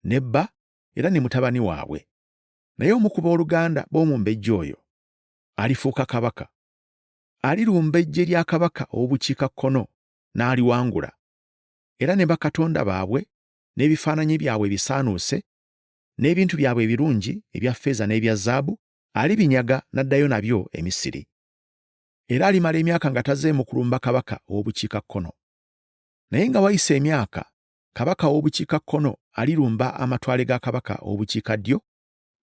ne bba era ne mutabani waabwe. Naye omu ku booluganda b'omumbejja oyo alifuuka kabaka. Alirumba eggye lya kabaka ow'obukiikakkono n'aliwangula, era ne bakatonda baabwe n'ebifaananyi byabwe ebisaanuuse n'ebintu byabwe ebirungi ebya ffeeza n'ebya zaabu alibinyaga n'addayo nabyo e Misiri. Era alimala emyaka nga tazeemu kulumba kabaka ow'obukiikakkono. Naye nga wayise emyaka, kabaka ow'obukiikakkono alirumba amatwale ga kabaka ow'obukiikaddyo,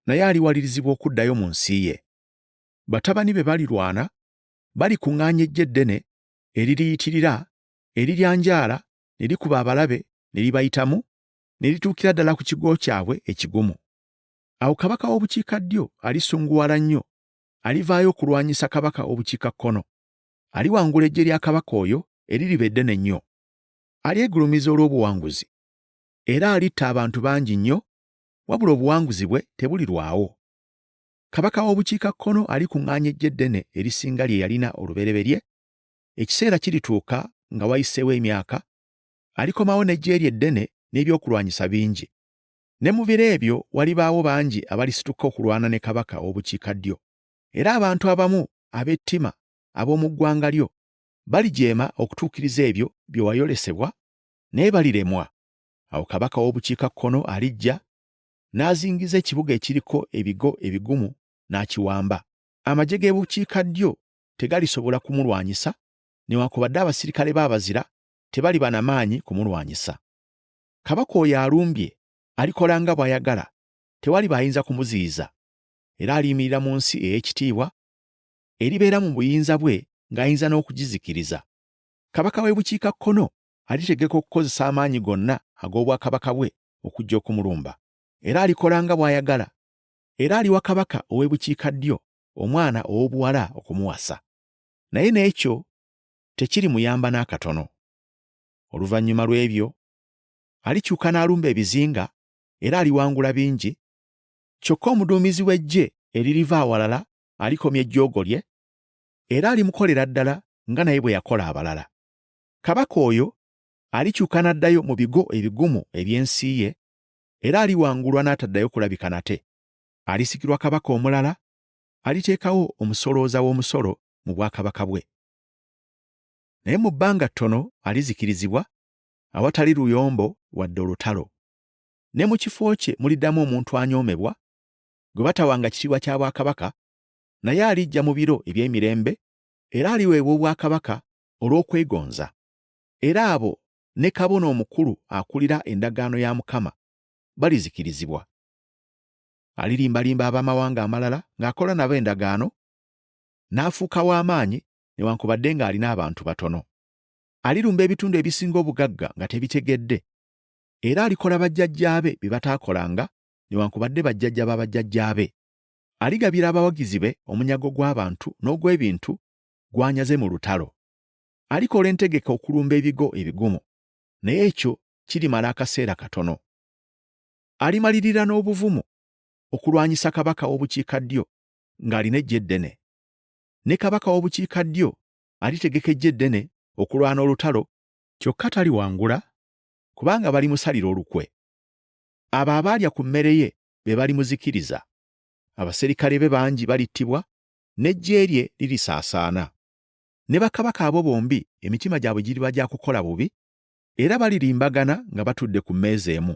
naye aliwalirizibwa okuddayo mu nsi ye. Batabani be balirwana, balikuŋŋaanya eggye eddene eririyitirira, eriryanjaala ne likuba abalabe ne libayitamu, ne lituukira ddala ku kigo kyabwe ekigumu. Awo kabaka w'obukiikaddyo alisunguwala nnyo, alivaayo okulwanyisa kabaka w'obukiikakkono. Aliwangula eggye lya kabaka oyo eririba eddene ennyo. Alyegulumiza olw'obuwanguzi, era alitta abantu bangi nnyo, wabula obuwanguzi bwe tebulirwawo. Kabaka w'obukiikakkono alikuŋŋaanya eggye eddene erisinga lye yalina olubereberye. Ekiseera kirituuka nga wayiseewo emyaka, alikomawo n'eggye lye eddene n'ebyokulwanyisa bingi. Ne mu biro ebyo walibaawo bangi abalisituka okulwana ne kabaka ow'obukiikaddyo. Era abantu abamu ab'ettima ab'omu ggwanga lyo balijeema okutuukiriza ebyo bye wayolesebwa, naye baliremwa. Awo kabaka ow'obukiikakkono alijja n'azingiza ekibuga ekiriko ebigo ebigumu n'akiwamba. Amagye g'ebukiikaddyo tegalisobola kumulwanyisa, newaakubadde abasirikale be abazira tebaliba na maanyi kumulwanyisa. Kabaka oyo alumbye alikola nga bw'ayagala, tewaliba ayinza kumuziyiza. Era aliyimirira mu nsi ey'ekitiibwa, eribeera mu buyinza bwe ng'ayinza n'okugizikiriza. Kabaka w'ebukiikakkono alitegeka okukozesa amaanyi gonna ag'obwakabaka bwe okujja okumulumba, era alikola nga bw'ayagala. Era aliwa kabaka ow'ebukiikaddyo omwana ow'obuwala okumuwasa. Naye n'ekyo tekirimuyamba n'akatono. Oluvannyuma lw'ebyo alikyuka n'alumba ebizinga era aliwangula bingi, kyokka omuduumizi w'eggye eririva awalala alikomya ejjoogo lye, era alimukolera ddala nga naye bwe yakola abalala. Kabaka oyo alikyuka n'addayo mu bigo ebigumu eby'ensi ye, era aliwangulwa n'ataddayo kulabika nate. Alisikirwa kabaka omulala, aliteekawo omusolooza w'omusolo mu bwakabaka bwe. Naye mu bbanga ttono alizikirizibwa awatali luyombo wadde olutalo. Ne mu kifo kye muliddamu omuntu anyoomebwa, gwe batawanga kitiibwa kya bwakabaka, naye alijja mu biro eby'emirembe, era aliweebwa obwakabaka olw'okwegonza. Era abo ne kabona omukulu akulira endagaano ya Mukama balizikirizibwa. Alirimbalimba ab'amawanga amalala ng'akola nabo endagaano, n'afuuka w'amaanyi newankubadde ng'alina abantu batono. Alirumba ebitundu ebisinga obugagga nga tebitegedde, era alikola bajjajjaabe bye bataakolanga newankubadde bajjajja ba bajjajjaabe. Aligabira abawagizi be omunyago gw'abantu n'ogw'ebintu gw'anyaze mu lutalo. Alikola entegeka okulumba ebigo ebigumu, naye ekyo kirimala akaseera katono. Alimalirira n'obuvumu okulwanyisa kabaka w'obukiikaddyo ng'alina eggye eddene. Ne kabaka w'obukiikaddyo alitegeka eggye eddene okulwana olutalo, kyokka taliwangula, kubanga balimusalira olukwe. Abo abaalya ku mmere ye be balimuzikiriza. Abaserikale be bangi balittibwa, n'eggye lye lirisaasaana. Ne bakabaka abo bombi emitima gyabwe giriba gya kukola bubi, era balirimbagana nga batudde ku mmeeza emu.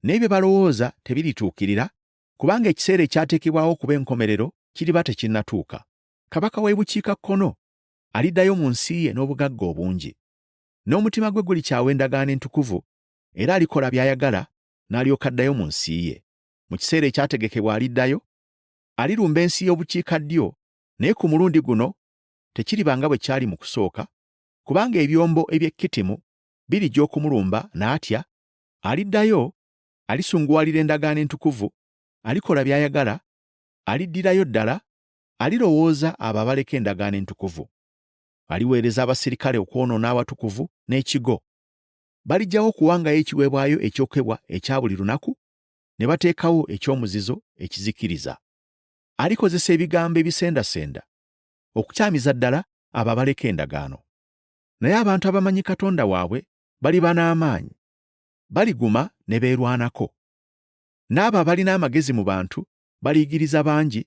Naye bye balowooza tebirituukirira, kubanga ekiseera ekyateekebwawo okuba enkomerero kiriba tekinnatuuka. Kabaka w'ebukiikakkono aliddayo mu nsi ye n'obugagga obungi. N'omutima gwe gulikyawa endagaano entukuvu, era alikola by'ayagala n'alyoka addayo mu nsi ye. Mu kiseera ekyategekebwa aliddayo, alirumba ensi y'obukiikaddyo, naye ku mulundi guno tekiriba nga bwe kyali mu kusooka, kubanga ebyombo eby'e Kittimu birijja okumulumba n'atya, aliddayo, alisunguwalira endagaano entukuvu, alikola by'ayagala, aliddirayo ddala, alirowooza abo abaleka endagaano entukuvu. Aliweereza abaserikale okwonoona awatukuvu n'ekigo. Balijjawo okuwangayo ekiweebwayo ekyokebwa ekya buli lunaku, ne bateekawo eky'omuzizo ekizikiriza. Alikozesa ebigambo ebisendasenda okukyamiza ddala abo abaleka endagaano. Naye abantu abamanyi Katonda waabwe baliba n'amaanyi, baliguma ne beerwanako. N'abo abalina amagezi mu bantu baliyigiriza bangi,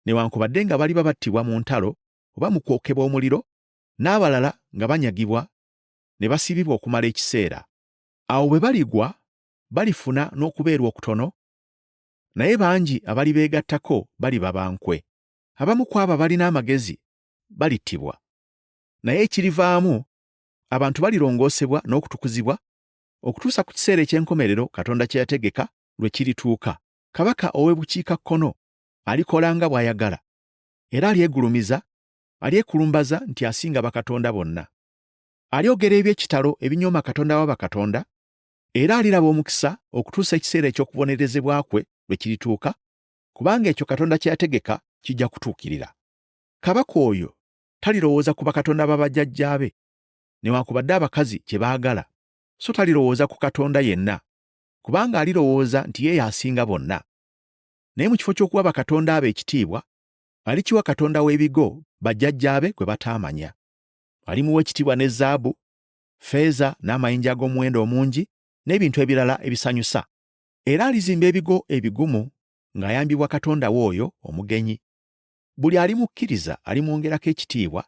newankubadde nga baliba battibwa mu ntalo oba mu kwokebwa omuliro, n'abalala nga banyagibwa ne basibibwa okumala ekiseera. Awo bwe baligwa balifuna n'okubeerwa okutono, naye bangi abalibeegattako baliba ba nkwe. Abamu ku abo abalina amagezi balittibwa. Naye ekirivaamu, abantu balirongosebwa n'okutukuzibwa okutuusa ku kiseera eky'enkomerero Katonda kye yategeka lwe kirituuka. Kabaka ow'ebukiikakkono alikola nga bw'ayagala, era alyegulumiza, alyekulumbaza nti asinga bakatonda bonna. Alyogera eby'ekitalo ebinyooma Katonda wa bakatonda, era aliraba omukisa okutuusa ekiseera eky'okubonerezebwa kwe lwe kirituuka, kubanga ekyo Katonda kye yategeka kijja kutuukirira. Kabaka oyo talirowooza ku bakatonda ba bajjajjaabe, newaakubadde abakazi kye baagala, so talirowooza ku Katonda yenna, kubanga alirowooza nti ye y'asinga bonna. Naye mu kifo ky'okuwa bakatonda abo ekitiibwa, alikiwa katonda w'ebigo bajjajjaabe gwe bataamanya. Alimuwa ekitiibwa ne zaabu, ffeeza n'amayinja ag'omuwendo omungi n'ebintu ebirala ebisanyusa. Era alizimba ebigo ebigumu ng'ayambibwa katonda we oyo omugenyi. Buli alimukkiriza alimwongerako ekitiibwa,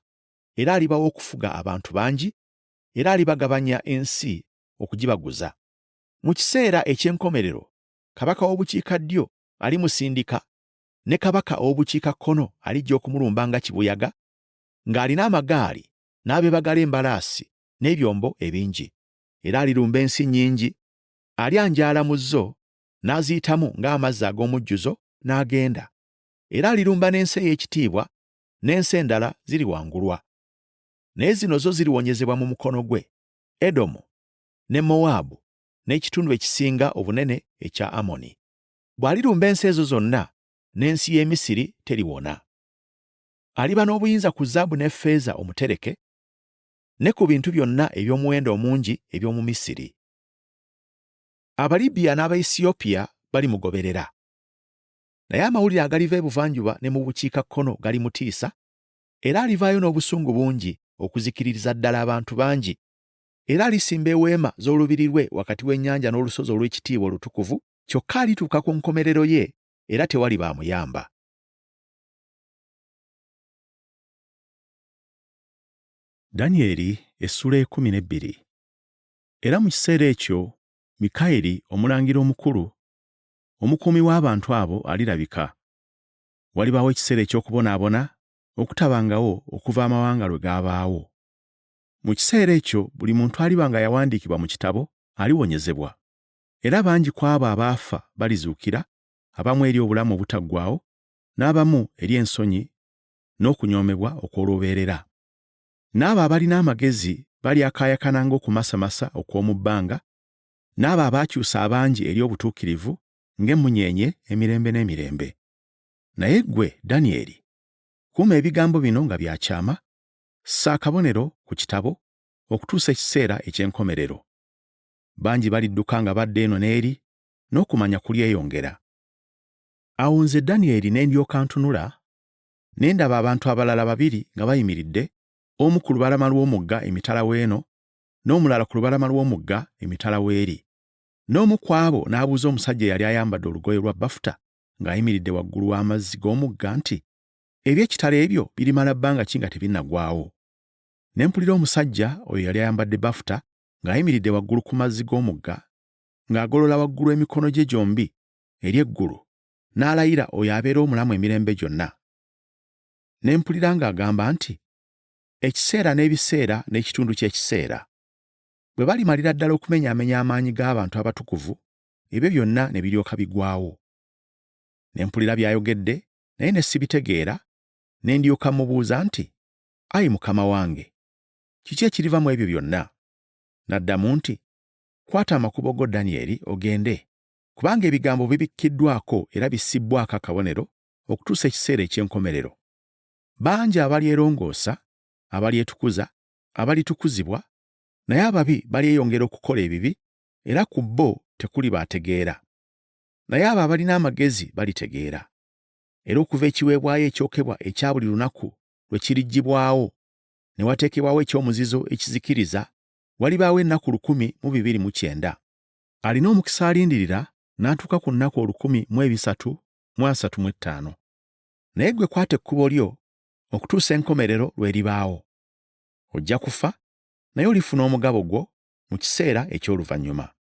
era alibawa okufuga abantu bangi, era alibagabanya ensi okugibaguza. Mu kiseera eky'enkomerero kabaka w'obukiikaddyo alimusindika, ne kabaka ow'obukiikakkono alijja okumulumba nga kibuyaga, ng'alina amagaali n'abeebagala embalaasi n'ebyombo ebingi. Era alirumba ensi nnyingi, alyanjaala mu zo n'aziyitamu ng'amazzi ag'omujjuzo n'agenda. Era alirumba n'ensi ey'ekitiibwa, n'ensi endala ziriwangulwa. Naye zino zo ziriwonyezebwa mu mukono gwe, Edomu ne Mowaabu n'ekitundu ekisinga obunene ekya Amoni. Bw'alirumba ensi ezo zonna, n'ensi y'e Misiri teribona. Aliba n'obuyinza ku zaabu ne ffeeza omutereke, ne ku bintu byonna eby'omuwendo omungi eby'omu Misiri. Abalibiya n'Abaesiyopiya balimugoberera. Naye amawulire agaliva ebuvanjuba ne mu bukiikakkono galimutiisa, era alivaayo n'obusungu bungi okuzikiririza ddala abantu bangi. Era alisimba eweema z'olubiri lwe wakati w'ennyanja n'olusozi olw'ekitiibwa olutukuvu, kyokka alituuka ku nkomerero ye, era tewaliba amuyamba. Danyeri essuula 12. Era mu kiseera ekyo Mikayiri omulangira omukulu, omukuumi w'abantu abo alirabika. Walibaawo ekiseera eky'okubonaabona okutabangawo okuva amawanga lwe gaabaawo. Mu kiseera ekyo buli muntu aliba nga yawandiikibwa mu kitabo aliwonyezebwa. Era bangi ku abo abaafa balizuukira, abamu eri obulamu obutaggwaawo, n'abamu eri ensonyi n'okunyoomebwa okw'olubeerera. N'abo abalina amagezi balyakaayakana ng'okumasamasa okw'omu bbanga, n'abo abaakyusa abangi eri obutuukirivu ng'emmunyeenye emirembe n'emirembe. Naye ggwe, Danyeri, kuuma ebigambo bino nga bya kyama, ssa akabonero ku kitabo okutuusa ekiseera eky'enkomerero. Bangi balidduka nga badda eno n'eri, n'okumanya kulyeyongera. Awo nze Danyeri ne ndyoka ntunula, ne ndaba abantu abalala babiri nga bayimiridde, omu ku lubalama lw'omugga emitala w'eno, n'omulala ku lubalama lw'omugga emitala w'eri. N'omu ku abo n'abuuza omusajja eyali ayambadde olugoye lwa bafuta ng'ayimiridde waggulu w'amazzi g'omugga nti, Eby'ekitalo ebyo birimala bbanga ki nga tebinnagwawo? Ne mpulira omusajja oyo eyali ayambadde bafuta ng'ayimiridde waggulu ku mazzi g'omugga ng'agolola waggulu emikono gye gyombi eri eggulu n'alayira oyo abeera omulamu emirembe gyonna. Ne mpulira ng'agamba nti, Ekiseera n'ebiseera n'ekitundu ky'ekiseera. Bwe balimalira ddala okumenyaamenya amaanyi g'abantu abatukuvu, ebyo byonna ne biryoka bigwawo. Ne mpulira by'ayogedde naye ne sibitegeera, ne ndyoka mmubuuza nti, Ayi Mukama wange, kiki ekiriva mu ebyo byonna? N'addamu nti, Kwata amakubo go Danyeri ogende, kubanga ebigambo bibikkiddwako era bissibbwako akabonero okutuusa ekiseera eky'enkomerero. Bangi abalyerongoosa, abalyetukuza, abalitukuzibwa, naye ababi balyeyongera okukola ebibi era ku bo tekuliba ategeera. Naye abo abalina amagezi balitegeera. Era okuva ekiweebwayo ekyokebwa ekya buli lunaku lwe kiriggyibwawo, ne wateekebwawo eky'omuzizo ekizikiriza, walibaawo ennaku 1290. Alina omukisa alindirira n'atuuka ku nnaku 1335. Naye ggwe kwata ekkubo lyo okutuusa enkomerero lw'eribaawo. Ojja kufa, naye olifuna omugabo gwo mu kiseera eky'oluvannyuma.